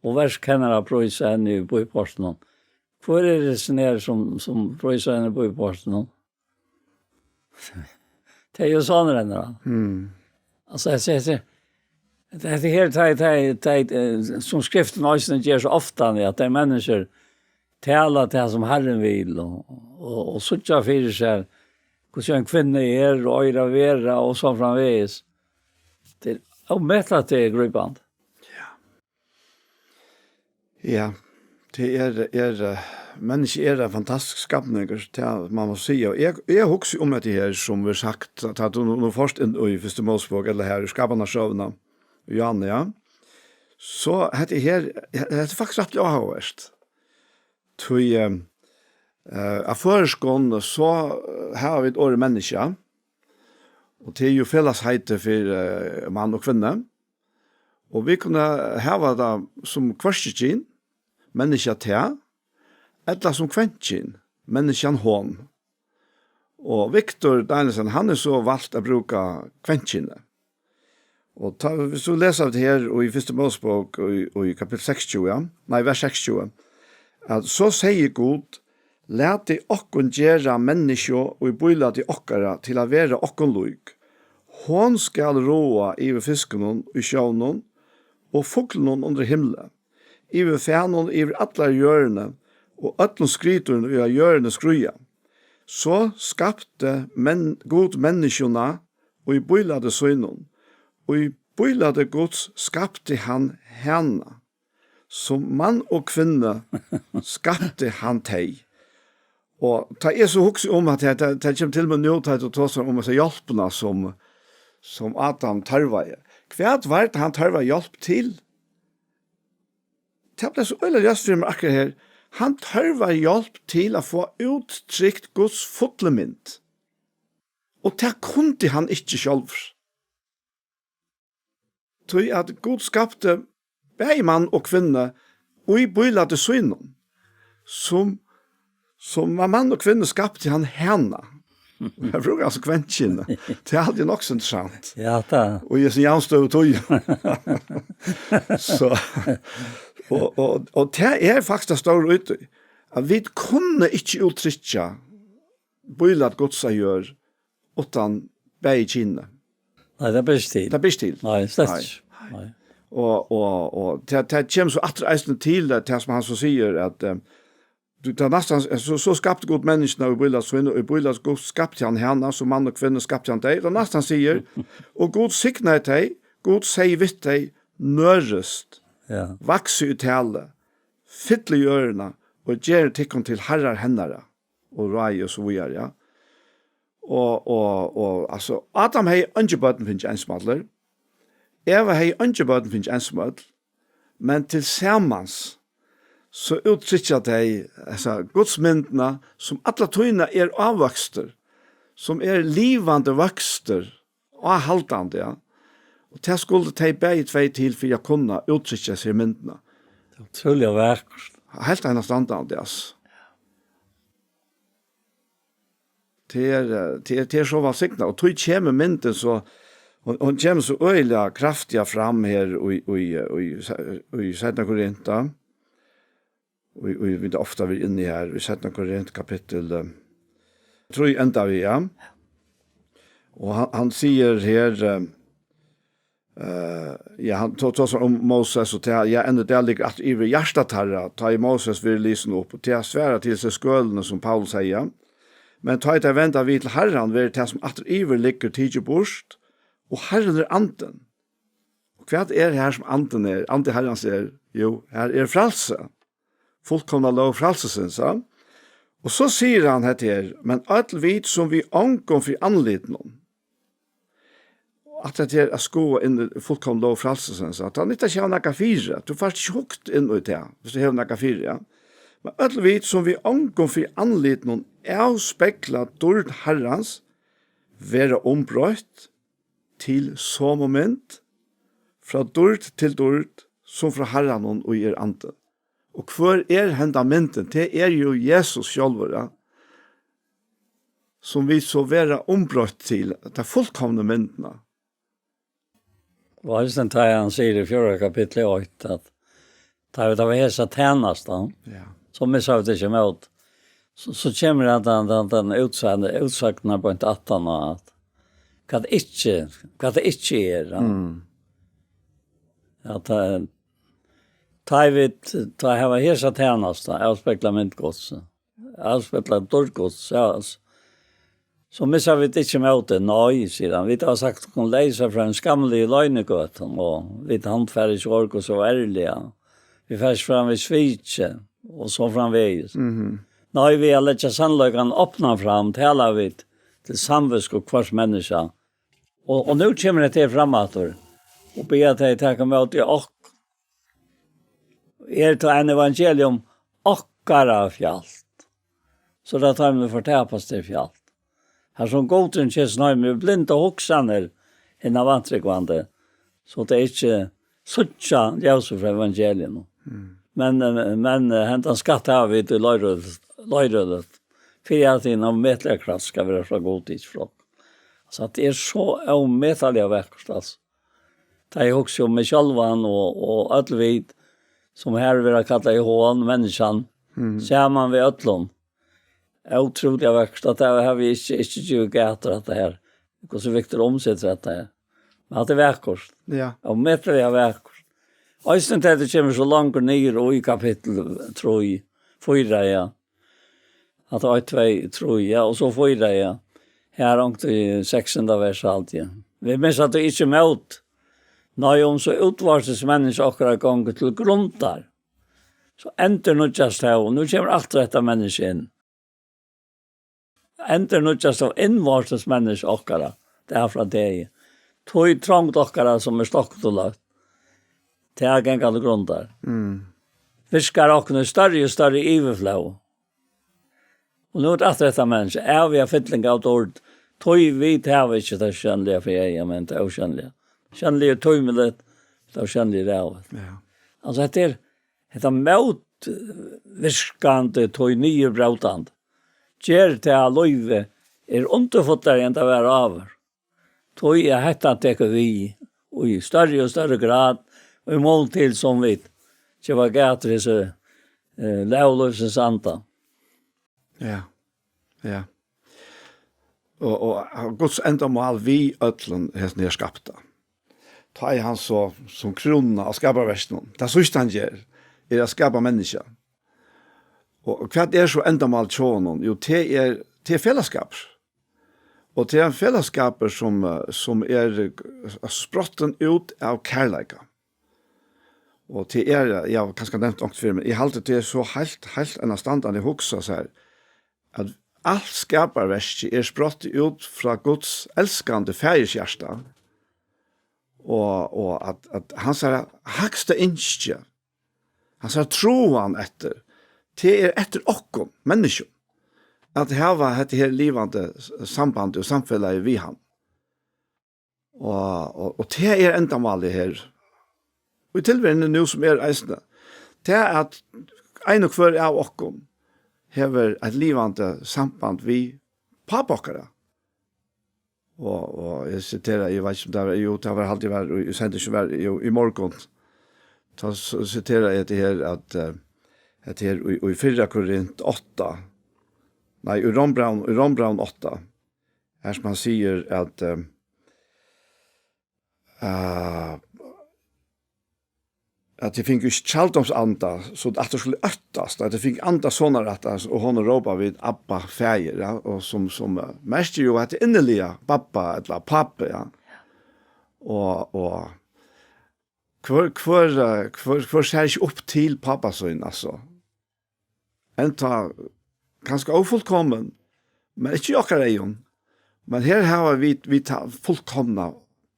og verk hennara prísa henni í býportinum. Hvør er hesin her, sum, sum prísar henni í býportinum? Tað er jú sonur hennara. Mm. Altso, eg sigi, eg sigi, hetta her, tað, tað, tað, eh, sum skriftin eisini ger so ofta, at tey menniskju tala tað, sum Harrin vil, og, og, og síggja fyri sær, hvussu ein kvinna er, og eigur at vera, og so framvegis. Tað er ómetaliga, tað er grípandi. Ja. Ja, tað er, er, eh, menniskja er ein fantastisk skapningur, tað man má siga. Og eg, eg hugsi um hetta her, sum verður sagt, tá, tá tú nú, nú fórt inn í fyrstu Mósebók, ella her í Skapanarsøguna, Johanne, ja. So hetta her, hetta er faktiskt rættiliga áhugavert. Tí, eh, eh, á føroyskum, so, eh, hava vit orðið menniskja, og tað er jú felagsheiti fyri, eh, mann og kvinnu. Og vit kunnu hava tað sum hvørkikyn, menniskja tað, ella sum kvennkyn, menniskjan hon. Og Victor Danielsen, hann er so valt at brúka kvennkynið. Og tá, hvis tú lesur hetta her í fyrstu Mósebók, í, í kapittul seksogtjúgu, ja? Nei, vers seksogtjúgu, at so segði Gud, Latið okkum gera menniskju í bílæti okkara til at vera okkum lík. Hon skal ráða yvir fiskunum í sjónum og fuglunum undir himli, yvir fænum yvir allari jørðini og øllum skriðdýrum, ið á jørðini skríða. So skapti men-, Gud menniskjuna í bílæti sínum, og í bílæti Guds skapti hann hana. Sum mann og kvinnu skapti hann tey. Og tá eg so hugsi um at tað, tað, tað kemur til meg nú, tá tú tosar um hesa hjálpina sum, sum Adam tørvaði. Hvat var tað hann tørvaði hjálp til? Tað bleiv so øgiliga ljóst fyri mær akkurát her. Hann tørvaði hjálp til at fáa úttrykt Guds fullu mynd. Og tað kundi hann ikki sjálvur. Tí at Gud skapti bæði mann og kvinnu í bílæti sínum, sum, sum mann og kvinnu skapti hann hana. Og eg brúki altso kvennkyn. Tað er altíð nokk so interessant. Ja, tað. Og í hesum javnstøðu tíð. So, og, og, og tað er faktiskt tað stóra í tí, at vit kunnu ikki úttrykkja bílæt Guds á jørð uttan bæði kynini. Nei, tað ber ikki til. Tað ber ikki til. Nei, slett Nei. Ikki. Nei. Og, og, og tað, tað kemur so aftur eisini til, at tað sum hann so sigur, at, eh, tú, tað er næstan, so, so skapti Gud menniskjuna í bílæti sínum, og í bílæti Guds skapti hann hana, so mann og kvinnu skapti hann tey. Tað er næstan sigur, og Gud signaði tey, Gud segði við tey, nørast, Ja. vaksið í tali, fyllið jørðina, og gerið tykkum til harrar hennara, og ráðið og so víðari, ja. Og, og, og, altso, Adam hevði eingi børn fingið einsamallur. Eva hevði eingi børn fingið einsamøll. Men tilsamans, so úttrykkja tey hesa gudsmyndina, sum alla tíðina er ávøkstur, sum er livandi vøkstur, áhaldandi, ja. Og tað skuldu tey bæði tvey til fyri at kunna úttrykkja seg í myndina. Tað er ótrúliga vakurt. Heilt einastandandi, altso. Tað er, eh, tað er, tað er so vælsignað, og tí kemur myndin so, hon, hon kemur so øgiliga kraftiga fram her í, í, í, í seinna Korinta, og, og vit ofta verið inni her, í seinna Korint kapittul, eh, trý enda vit, ja. Og hann, hann sigur her, eh, Eh, ja, hann to-, tosar um Moses, og tað, ja, enn í dag liggur aftur yvir hjarta teirra, tá ið Moses verður lisin upp, og tað svarar til seg skølini, sum Paulus segði. Men tá ið tey venda við til Harran, verður tað, sum aftur yvir liggur, tikið burt, og Harrin er andin. Og hvat er her, sum andin er? Andi Harrans er, jú, her er frælsi. Fullkomna lóg frælsisins, ja. Og so sigur hann hetta her, men øll vit, sum við ongum fyri andlitinum, at hetta er at skoða inn í fullkomna lóg frælsisins, at tað nyttar ikki at hava nakað fyri, at tú fært ikki hugt inn í tað, viss tú hevur nakað fyri, ja. Men øll vit, sum við ongum fyri andlitinum avspegla dýrd Harrans, verða umbroytt til somu mynd, frá dýrd til dýrd, sum frá Harranum, ið er andi. Og hvør er henda myndin? Tað er jú Jesus sjálvur, ja. Sum vit so verða umbroytt til, ta fullkomnu myndina. Og eisini tá hann sigur í fjórða kapitli eitt, at tá vit hava hesa tænastan, Ja. so missa vit ikki mót. So, so kemur at hann, hann, hann útsøgn-, útsøgnin beint aftan á, at hvat ikki, hvat tað ikki er, ja. Mm. At, eh, tá vit, tá hava hesa tænasta, avspegla mynd Guds, avspegla dýrd Guds, ja, s-, so missa vit ikki mótið. Nei, sigur hann, vit hava sagt okkum leysar frá hinum skamligu loynigøtum, og vit handfara ikki orð Guds so ærliga. Vit fara ikki fram við sviki, og so framvegis. Mhm. Nei, við at leggja sannleikan opnan fram, tala vit til samvitsku hvørs menniskja. Og, og nú kemur hetta her fram aftur, og biðja tey taka ímóti okkum. Er tá ein evangelium okkara fjalt, so er tað teimum, ið fortapast, tað fjalt. Har sum Gud hevur keyst heim við blindar hugsanir hinna vantrúgvandi, so tey ikki síggja ljósið frá evangelium. Mm. Men, eh, men, eh, hendan skatt hava vit í leirøðum, leirøðum, fyri at hin ómetaliga kraft skal vera frá Gud, ikki frá okkum. So at tað er so ómetaliga vakurt, altso. Tá eg hugsi um meg sjálvan og, og øll vit, sum her verða kallað í hon, menniskjan, Mhm. saman við øllum, Ótrúliga vakurt, at tað havi eg ikki, ikki givið gætur, at tað her, hvussu Victor umsetir hetta her. Men at tað er vakurt. Ja. Ómetaliga vakurt. Eisini tá tað kemur so langt niður í kapittul trý, fýra, ja. At tað er eitt, tvey, trý, ja, og so fýra, ja. Her er ongt í sekstanda vers, haldi eg. Vit missa tí ikki mót. Nei, um so útvortis menniskja okkara gongur til grundar, so endurnýggjast tað, og nú kemur alt rætta menniskja inn. Endurnýggjast av innvortis menniskja okkara, dag frá degi. Tí trongd okkara, sum er stokkut og løtt, tað er gangandi grundar. Mm. Virkar okkum í størri og størri yvirflóð. Og nú er tað aftur hetta menniskja, æviga fylling av dýrd, tí vit hava ikki tað sjónliga fyri eyga, men tað ósjónliga. Sjónliga er tímiligt, tað ósjónliga er ævigt. Ja. Altso, hetta er, hetta mótvirkandi, tí niðurbrótandi, ger tað, at lívið er undurfullari, enn tað var áður. Tí at hetta tekur við í størri og størri grad, í mun til, sum vit geva gætur hesi, eh, lóglívsins anda. Ja, ja. Og, og Guds endamál við øllum hesum her skapta. Tá er hann so sum krúnuna á skaparverkinum. Tað síðsta hann ger, er at skapa menniskja. Og hvat er so endamál hjá honum? Jú, tað er, tað er felagsskapur. Og tað er ein felagsskapur, sum, eh, sum er, eh, sprottin út av kærleika. Og tað er, eg havi kanska nevnt ongt fyrr, men eg haldi, tað er so heilt, heilt einastandandi at hugsa sær, at alt skaparverkið er sprottið út frá Guds elskandi faðirshjarta, og, og at, at hansara hægsta ynski, hansara tráan eftir, tað er eftir okkum, menniskjum, at hava hetta her livandi s-, samband og samfelagi við hann. Og, og, og tað er endamálið her. Og í tilveruni nú sum er eisini, tað at ein og hvør av okkum hevur eitt livandi samband við pápa okkara. Og, og eg siteri, eg veit ikki um tað var, jú, tað var, haldi eg var, í sendingini var, jú, í morgun. Tá s-, siteri eg hetta her, at, eh, hetta her í, í fyrra Korint átta, nei, í Rómbrævinum, í Rómbrævinum átta, her sum hann sigur at, eh, eh, at tit fingu ikki tjaldums anda, so at tit skulu óttast, at tit fingu anda sonarættans, og honum rópa vit, Abba, Faðir, ja, og sum, sum, eh, merkir jú, at tað inniliga, babba, ella pápi, ja. Og, og hvør, hvør, eh, hvør, hvør sær ikki upp til pápa sín, altso? Enntá kanska ófullkomin, men ikki í okkara eygum. Men her hava vit, vit ta fullkomna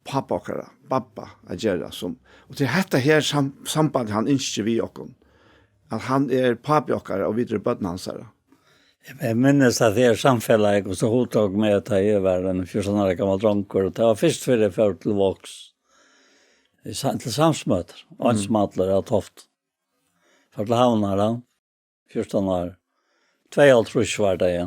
pápa okkara, babba, at gera sum. Og til hetta her sam-, sambandið hann ynskir við okkum, at hann er pápi okkara og vit eru børn hansara. Eg, eg minnist, at her samfelagið, og so hugtók meg, at eg var ein fjúrtan ára gamal drongur, og tað var fyrst fyri eg fór til Vágs, í Sa-, til Samsmøtur, mm, einsmallur av Toft. Fór til Havnar, ja. Fjúrtan ár. Tveyoghálvtrýss var tað, ja.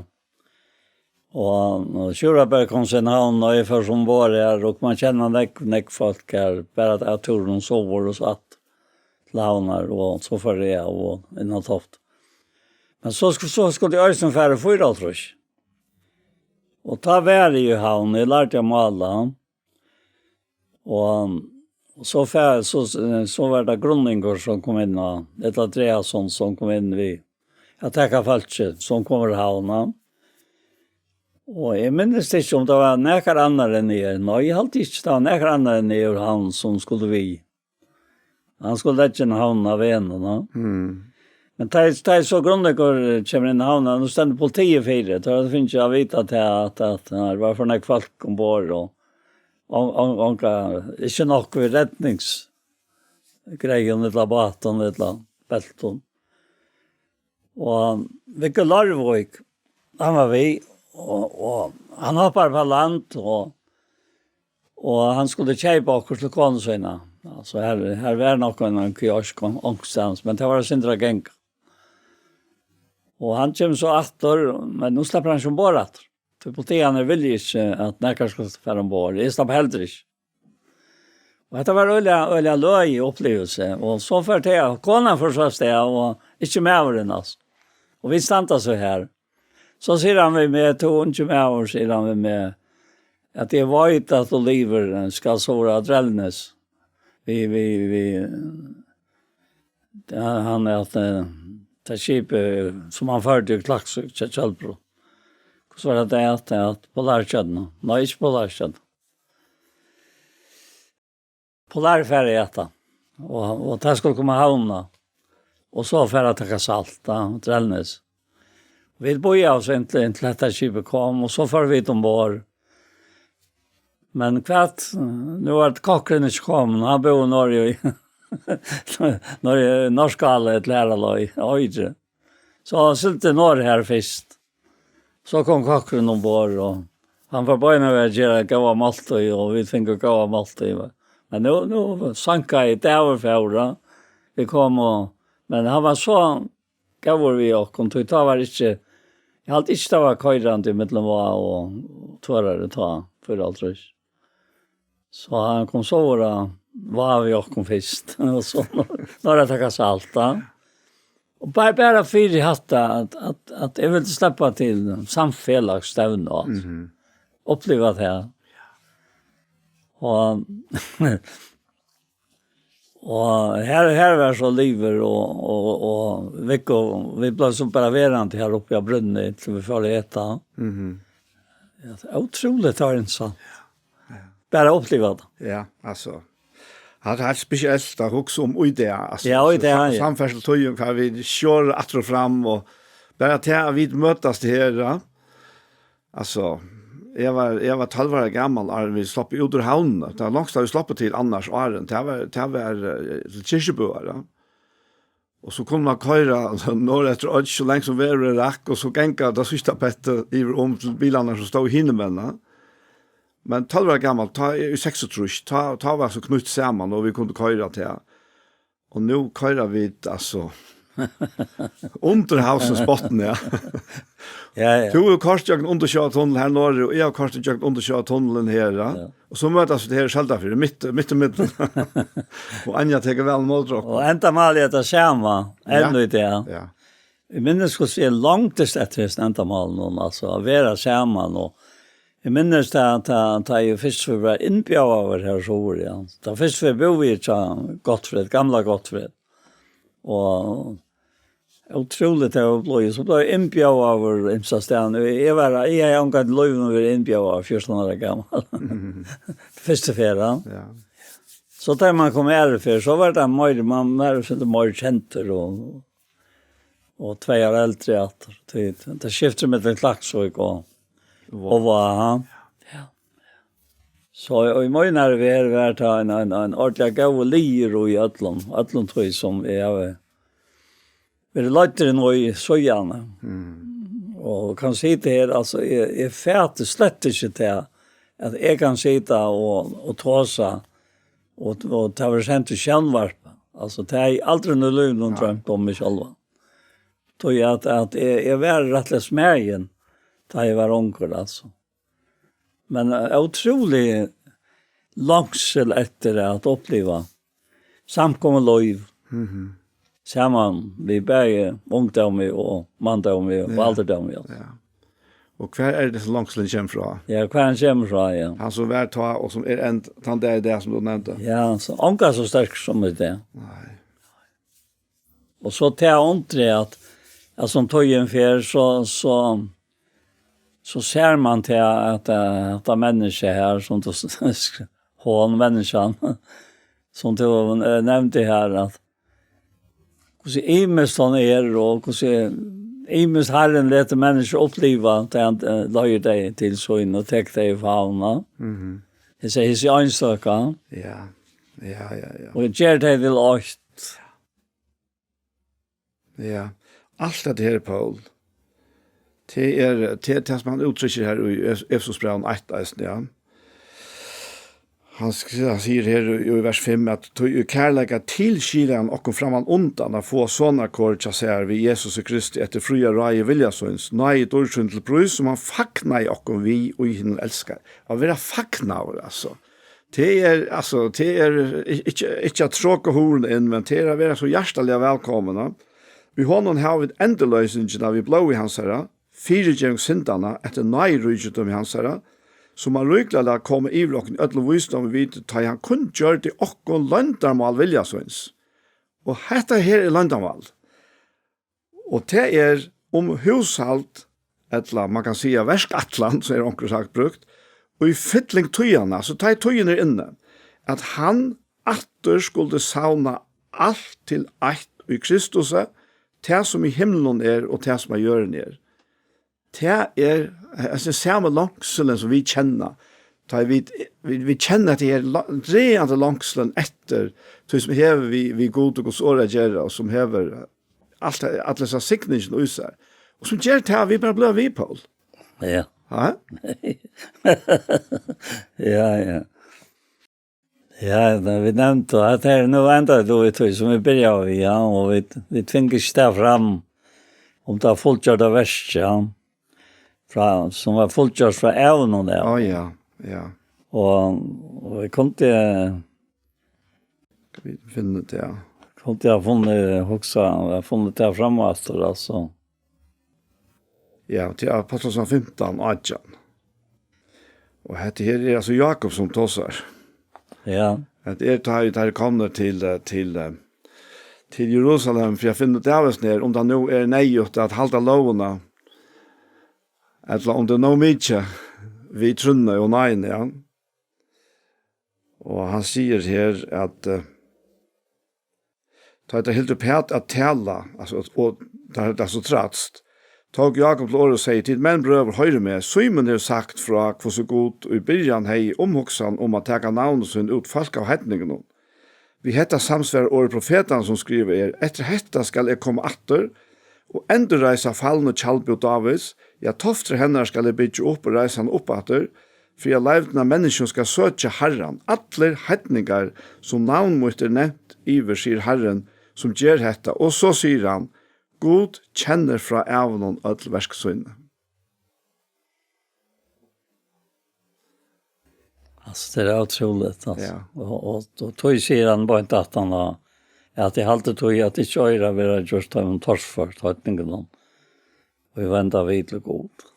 Og, og Sjúrðarberg kom so inn í Havn, og eg fór so umborð her, og man kennir nógv, nógv fólk her, bara av túrinum suður og so aftur til Havnar, og so fór eg av og inn á Toft. Men so sku-, so skuldi eg eisini fara í fýraoghálvtrýss. Og tá var eg í Havn, eg lærdi at mála. Og, og so fer, so, so var tað Grunningur, sum kom inn á, ella Andreasson, sum kom inn við at taka fólkið, sum kom úr Havn. Og eg minnist ikki, um tað var nakar annar enn eg. Nei, eg haldi ikki, tað var nakar annar enn eg úr Havn, sum skuldi við. Hann skuldi leggja inn Havn á vegnum, ja. Mm. Men tá, tá so Grunningur kemur inn í Havn, nú stendur politiið fyri, tá hava teir fingið at vita at, at, at her var for nógv fólk umborð, og, og, og, og, ikki nokk við redningsgreiðum, ella bátum, ella beltum. Og Viggo Lárvík, hann var við, og, og hann hoppar upp á land, og, og hann skuldi keypa okkurt til konu sína. Altso, her, her var nokk ein, ein kiosk on-, onkrastaðni, men tað var eitt sindur at ganga. Og hann kemur so aftur, men nú sleppur hann ikki umborð aftur. Tí politiið vildi ikki, at nakar skuldi fara umborð. Eg slapp heldur ikki. Og hetta var øgiliga, øgiliga løgið upplivilsi. Og so fer tað, konan fer so avstað, og ikki maðurin, altso. Og vit standa so her. So sigur hann við meg, tú ungi maður, sigur hann við meg, at eg veit, at tú livir, skal so vera drelnes. Vi, vi, vi, ja, hann er at, eh, tað skipið, sum hann førdi til Klaksvík, til Kjølbro. Hvussu var tað, at, at Polarstjørna? Nei, ikki Polarstjørna. Polar fer í hetta. Og, og tað skulle koma havna. Og so fer at taka salt, da, Drelnes. Vit bíðaðu so inntil, inntil hetta skipið kom, og so fóru vit umborð. Men hvat, nú var kokkurin ikki komin, hann búði norðuri í, norðuri í Norðskála, ella har hann lá, Oyri. So hann sigldi norður har fyrst. So kom kokkurin umborð, og hann fór beinanvegin at gera góða máltíð, og vit fingu góða máltíð. Men nú, nú sankaði dagur fór, vit komu, men hann var so góður við okkum, tí tá var ikki, eg haldi ikki, tað var koyrandi millum Vág og Tvøroyri tá, fýraoghálvtrýss. So hann kom so at vera við okkum fyrst, og so, nú er tað taka salt, da. Og bara, bara fyri hatta, at, at, at eg vildi sleppa til samfelagsstevnu, altså. Mhm. Uppliva tað. Og, og her, her var so Livur og, og, og Viggo, vit bleiv so bara verandi her uppi á brúnni, til vit fóru at eta. Mhm. Ja, ótrúligt, tað var interessant. Ja. Bara uppliva tað. Ja, altso. Tað er heilt spesielt at hugsa um í dag, altso. Ja, í dag, ja. Samferðslutíðin, hvar vit sjóra aftur og fram, og bara tað at vit møtast her, ja. Altso, eg var, eg var tólv ára gamal, áðrenn vit sluppu út úr Havn. Tað var longst, at vit sluppu til annars áðrenn. Tað var, tað var, eh, til Kirkjubøar, ja. Og so kundi man koyra, altso, norður eftir Oyggj, so langt sum verurin rakk, og so ganga tað síðsta pettið yvir um til bilarnar sum stóðu hinumegin. Men tólv ára gamal, tá eg í seksogtrýss, tá, tá var so knýtt saman, og vit kundu koyra til. Og nú koyra vit, altso, undir havsins botn, ja. Ja, ja. Tú hevur koyrt gjøgnum undirsjóvartunnil her norður, og eg havi koyrt gjøgnum undirsjóvartunnilin her, ja. Ja. Og so møtast vit her í Søldarfirði, mitt, mitt í miðjuni. Og Anja tekur væl ímóti okkum. Og endamálið er tað sama, enn í dag. Ja. Eg minnist, hvussu eg longdist eftir hesum endamálinum, altso, at vera saman, og eg minnist, at tá, tá eg fyrst var innbjóðaður her suður, ja. Tá fyrst var búði eg hjá Gottfred, gamla Gottfred. Og ótrúligt, tað var blivið. So bleiv eg innbjóðaður ymsastaðni. Eg var, eg hevði ongantíð í lívinum verið innbjóðaður, fjúrtan ára gamal. Fyrstu ferð, ja. Ja. So tá man kom aðru ferð, so var tað meir, man var so meir kendur og, og tvey ár eldri aftur. Tí tað skifti millum Klaksvík og, og Vág, ha? Ja. So, og í mínari verð var tað ein, ein, ein ordiliga góður liður í øllum, øllum tí sum eg havi verið leiddur inn í síðani. Mm. Og kann sita her, altso, eg, eg fati slett ikki tað, at eg kann sita og, og tosa, og, og tað verður sent í sjónvarp. Altso, tað hevði eg aldri í lívinum droymt um meg sjálvan. Tí at, at eg, eg var rættiliga smæðin, tá eg var ungur, altso. Men, eh, ótrúlig longsul eftir at uppliva samkomulív. Mhm. Saman við bæði ungdómi og manndómi og aldurdómi, ja. Ja. Og hvar er tað, longsulin kemur frá? Ja, hvar hann kemur frá, ja. Hann sum var tá og sum er enn tann dag í dag, sum tú nevndi. Ja, so ongan so sterk sum í dag. Nei. Og so tað undrið at, at sum tíðin fer, so, so, so sær man tað at, eh, at tað menniskja her, sum tú s-, s-, hon menniskjan, sum tú, eh, nevndi her, at hvussu ymiskt hon er, og hvussu ymiskt Harrin letur menniskju uppliva, tá hann, eh, leiðir tey til sín og tekur tey í favn. Mhm. Hesi, hesi einstøku. Ja. Ja, ja, ja. Og ger tey til eitt. Ja, alt hetta her, Poul, tað er, tað, tað sum hann úttrykkir her í Ef-, Efesusbrævinum eitt eisini, ja. Hann sk-, hann sigur her í, í vers fimm, at: "Tí í kærleika tilskilar hann okkum framman undan at fáa sonarkor hjá sær við Jesusi Kristi eftir fría ráði vilja síns, náði dýrd sín til prís, sum hann fagnaði okkum við í hinum elskaða." At vera fagnaður, altso. Tað er, altso, tað er i-, ikki, ikki at troka hurðina inn, men tað er at vera so hjartaliga vælkomin, ja. Í honum hava vit endurloysingina við blóði hansara, fyrigeving syndanna eftir náðiríkidømi hansara, sum hann ríkliga læt koma yvir okkum í øllum vísdómi og viti, tá ið hann kunngjørdi okkum loyndarmál vilja síns. Og hetta her er loyndarmál. Og tað er um húshald, ella man kann siga verkætlan, sum er onkur sagt brúkt, í fylling tíðanna, so tá ið tíðin er inni, at hann aftur skuldi savna alt til eitt í Kristusi, tað sum í himlunum er og tað sum á jørðini er. Tað er, eh, hesin sami longsulin sum vit kenna. Tá vit, vit, vit kenna at tað er la-, dragandi longsulin eftir, tí sum hevur við, við Gud og Guds orð at gera, og sum hevur alt, alla hesa signingina í sær. Og sum ger tað, at vit bara blíva við, Poul. Ja. Ha? Ja, ja. Ja, men vit nevndu at her, nú endar tú við tí, sum vit byrjaðu við, ja, og vit, vit fingu ikki tað fram, um tað fullgjørda verkið, ja, frá, sum var fullgjørt frá ævum av. Á, ja, ja. Og, og vit kundu, Vit finna tað, ja. Kundu ha funnið, hugsa, ha funnið tað fram aftur, altso. Ja, til Apostlasøgan fimtan, átjan. Og hetta her er altso Jákup, sum tosar. Ja. Hetta er, tá ið teir eru komnir til, eh, til, eh, til Jerusalem, fyri at finna út av hesum her, um tað nú er neyðugt at halda lógina, ella um tað er nóg mikið við trúnni og náðini, ja. Og hann sigur her at, eh, tá teir hildu uppat at tala, altso, og, og tá tað so trættst, tók Jákup til orð og segði: Tit menn, brøður, hoyrið meg, Símun hevur sagt frá, hvussu Gud í byrjan hevði umhugsan um at taka navn sín út fólk av heidningunum. Við hetta samsvarar orð profetanna, sum skrivað er: Eftir hetta skal eg koma aftur og endurreisa falnu tjaldbúð Dávids, ja, toftir hennara skal eg byggja upp og reisa hana upp aftur, fyri at leivdin av menniskjum skal søkja Harran. Allir heidningar, sum navn mítt er nevnt yvir, sigur Harrin, sum ger hetta. Og so sigur hann: Gud kennir frá ævum øll verk síni. Altso, tað er ótrúligt, altso. Ja. Og, og, og tí sigur hann beint at hann har, at eg haldi tí, at ikki oyra vera gjørt teimum torført, heidningunum, og venda við til Gud.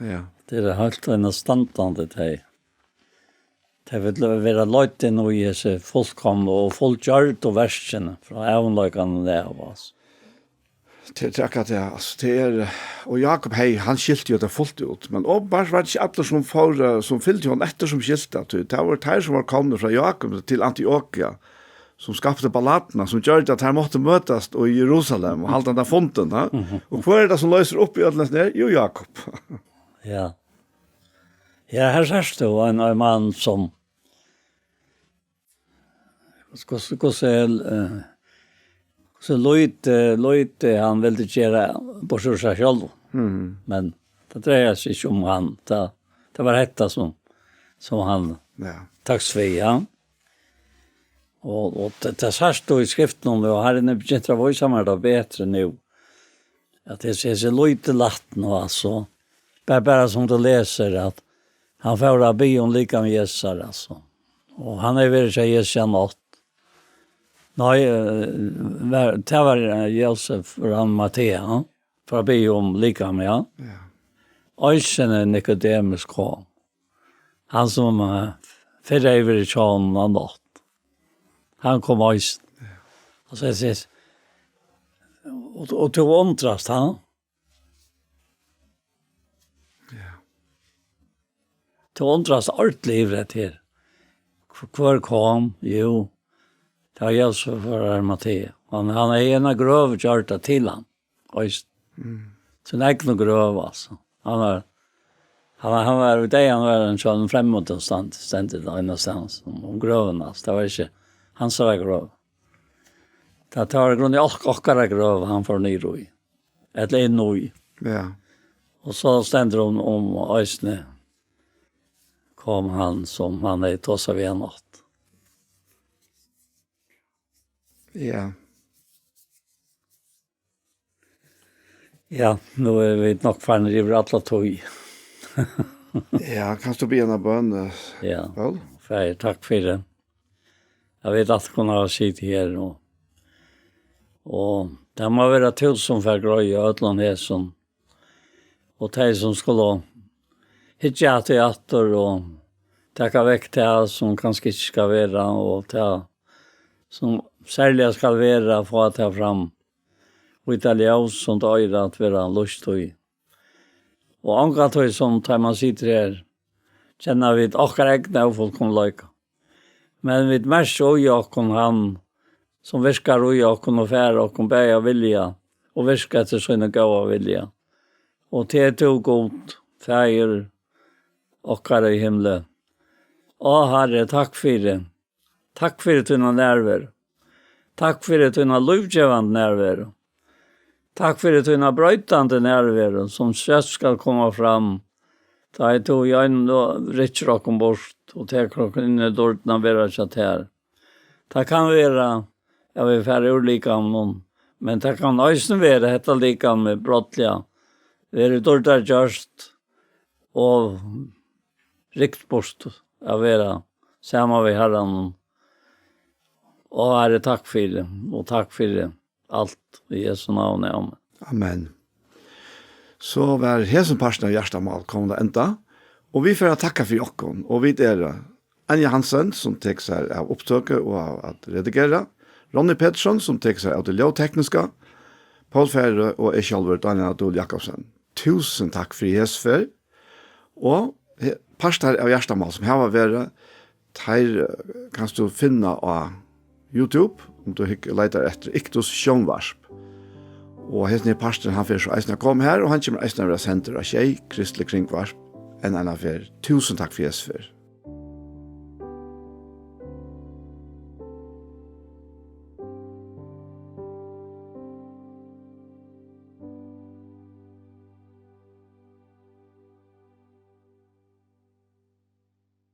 Ja. Tað er heilt einastandandi, tey. Tey vilja vera leidd inn í hesi fullkomnu og fullgjørdu verkini frá ævinleikanum av, altso. Tað, tað er akkurát tað, altso, tað er, og Jákup, hey, hann skilti jo tað fult út, men openbart var tað ikki allir sum fóru, eh, sum fylgdu honum eftir, sum skiltu tað, tí tað vóru teir, sum vóru komnir frá Jákup til Antiokia, sum skapti balladuna, sum gjørdi at teir máttu møtast í Jerusalem og halda handa fundin, ha? Mhm. Og hvør er tað, sum loysir upp í øllum hesum her? Jú, Jákup. Ja. Ja, her sært tú ein, ein mann, sum Hvussu, hvussu, eh, hvussu lítið, lítið hann vildi gera burtur úr sær sjálvum. Mhm. Men tað dreiar seg ikki um hann. Tað, tað var hetta sum, sum hann Ja. tókst við, ja. Og, og tað, tað sært tú í skriftunum, og Harrin er begynt at vísa mær tað betri nú. At eg sé, sé lítið lætt nú, altso. Bara, bara sum tú lesur, at hann fór at biðja um likam Jesusar, altso. Og hann hevur verið hjá Jesusi í nátt. Nei, eh, var, tað var, eh, Jósef úr Arimatea, ja. Fór at biðja um likam, ja. Ja. Eisini Nikodemus kom. Hann sum, eh, fyrr hevði verið hjá honum í nátt. Hann kom eisini. Ja. Og so eg sigi, og, og tú undrast, ha? Ja. Tú undrast ordiliga yvir hetta her. Hv-, hvør kom? Jú, tað var Jósef úr Arimatea. Hann, hann hevði eina grøv gjørda til hann. Veitst. Mm. Sína egnu grøv, altso. Hann var, hann var, hann var, í dag, hann var ein sånn fremmud og stand-, stendur einastaðni um, um grøvina, altso. Tað var ikki hansara grøv. Tað, tað var í grunn ok-, okkara grøv, hann fór niður í. Ella inn í. Ja. Og so stendur um, um eisini kom hann sum hann hevði tosað við í nátt. Ja. Ja, nú eru vit nokk farnir yvir alla tíð. Ja, kanst tú biðja eina bøn, eh, Ja. Poul? Faðir, takk fyri. Eg veit at kunna hava sitið her og, og Tað má vera tú, sum fær greiði á øllum hesum. Og tey, sum skulu hyggja at tí aftur og taka vekk tað, sum kanska ikki skal vera, og tað, sum serliga skal vera, fáa tað fram. Og í tað ljós, sum tað eigur at vera lýst í. Og ongantíð, sum tá man situr her, kenna vit okkara egna ófullkomleika. Men vit merkja í okkum hann, sum virkar í okkum og fær okkum bæði at vilja og virka eftir sín góða vilja. Og tað ert tú, Gud, Faðir okkara í himli. Ó, Harri, takk fyri. Takk fyri tína nærveru. Takk fyri tína lívgevandi nærveru. Takk fyri tína broytandi nærveru, sum skjótt skal koma fram, tá ið tú í einum rykkir okkum burt og tekur okkum inn í dýrdina at vera hjá tær. Tað kann vera, at vit fara úr likamnum, men tað kann eisini vera, hetta likamið brádliga verður dýrdargjørt og rykt burt at vera saman við Harranum. Og Harri, takk fyri, og takk fyri alt í Jesu navni. Amen. Amen. So var hesin parturin av Hjartamál komin at enda, og vit fara at takka fyri okkum, og vit eru Anja Hansen, sum tekur sær av upptøku og av at redigera, Ronny Petersson, sum tekur sær av tí ljóðtekniska, Poul Færø og eg sjálvur, Dánjal á Dul Jakobsen. Túsund takk fyri hesa ferð. Og he-, partar av Hjartamál, sum hava verið, teir, eh, kanst tú finna á YouTube, um tú hygg-, leitar eftir Iktus Sjónvarp. Og hesin her parturin, hann fer so eisini at koma her, og hann kemur eisini at vera sendur á Sjey, Kristiligt Kringvarp, enn eina ferð. Túsund takk fyri hesa ferð.